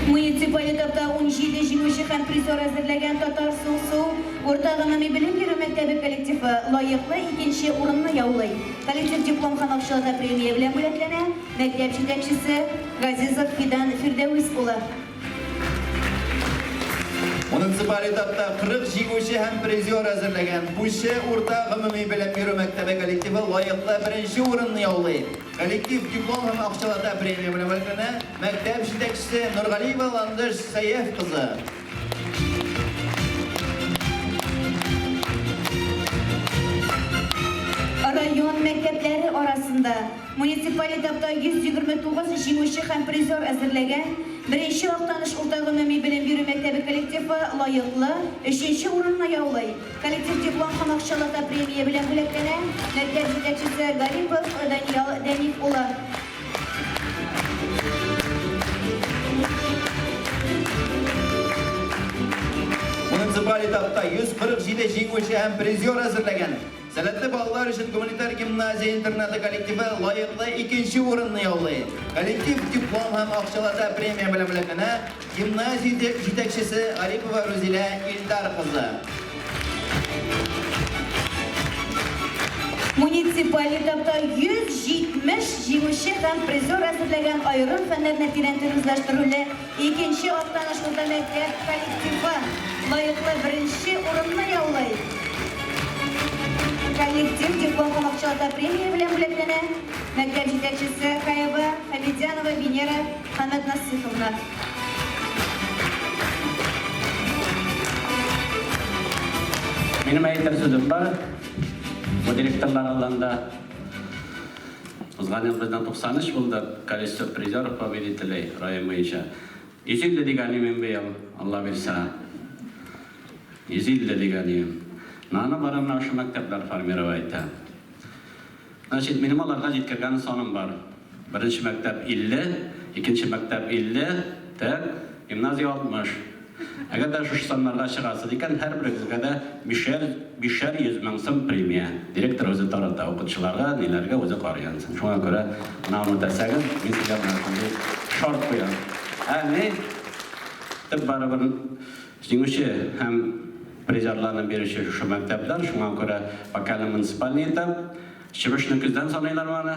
Speaker 4: Муниципаль этапта 17 җиңүче һәм призер әзерләгән Татар Сусу урта гомуми белем бирү мәктәбе коллективы лаеклы икенче урынны яулый. Коллектив диплом һәм акчалата премия белән бүләкләнә. Мәктәп җитәкчесе Газизов Фидан Фирдәвис улы.
Speaker 3: Муниципаль этапта 40 җиңүче һәм призер әзерләгән Пүче урта гомуми белем бирү мәктәбе коллективы лаеклы беренче урынны яулый. Коллектив диплом һәм акчалата премия белән бүләкләнә. Мәктәп җитәкчесе Нургалиева Ландыш Сәяф кызы.
Speaker 4: Район мәктәпләре арасында муниципаль этапта 129 җиңүче һәм призер әзерләгән Беренче Актаныш урта гомуми белем бирү мәктәбе коллективы лаеклы өченче урынны яулый. Коллектив диплом һәм акчалата премия белән бүләкләнә. Мәктәп җитәкчесе Гарипов Даниял Дәниф улы.
Speaker 3: Муниципаль этапта 147 җиңүче һәм призер әзерләгән Сәләтле балалар өчен гуманитар гимназия-интернаты коллективы лаеклы икенче урынны яулый. Коллектив диплом һәм акчалата премия белән бүләкләнә. Гимназия җитәкчесе Гарипова Рузилә Илдар кызы.
Speaker 4: Муниципаль этапта 170 җиңүче һәм призер әзерләгән аерым фәннәрне тирәнтен үзләштерүле икенче Актаныш урта мәктәп коллективы лаеклы беренче урынны яулый. Коллектив диплом һәм акчалата премия белән бүләкләнә. Мәктәп җитәкчесе Хаева Хабитзянова Венера Хәмәтнасыйховна.
Speaker 6: Минем әйтер сүзем бар. Бу директорлар алдында. Узган ел безнең 93 булды количество призеров победителей район буенча. 150 дигән идем быел, Алла бирсә. 150 дигән идем. Аны бары менә шул мәктәпләр формировать итә. Значит, минем аларга җиткергән саным бар. Беренче мәктәп 50, икенче мәктәп 50, так, гимназия 60. Әгәр дә шушы саннарга чыгасыз икән, һәрберегезгә дә бишәр, бишәр 100 мең сум премия. Директор үзе тарата, укытучыларга, ниләргә үзе карый анысын. Шуңа күрә менә аны үтәсәгез, мин сезгә менә шундый шарт куям. Ә ни, төп барыбер җиңүче һәм призерларны бирүче шушы мәктәпләр, шуңа күрә пока әле муниципальный этап. Чебешне көздән саныйлармы аны?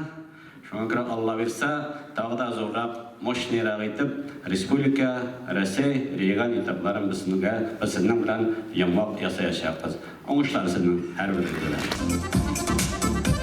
Speaker 6: Шуңа күрә, Алла бирса, тагы да зуррак, мощныйрак итеп республика, Рәсәй, регион этапларын без сезгә, без сезнең белән йомгак ясаячакбыз. Уңышлар сезнең һәрберегезгә дә!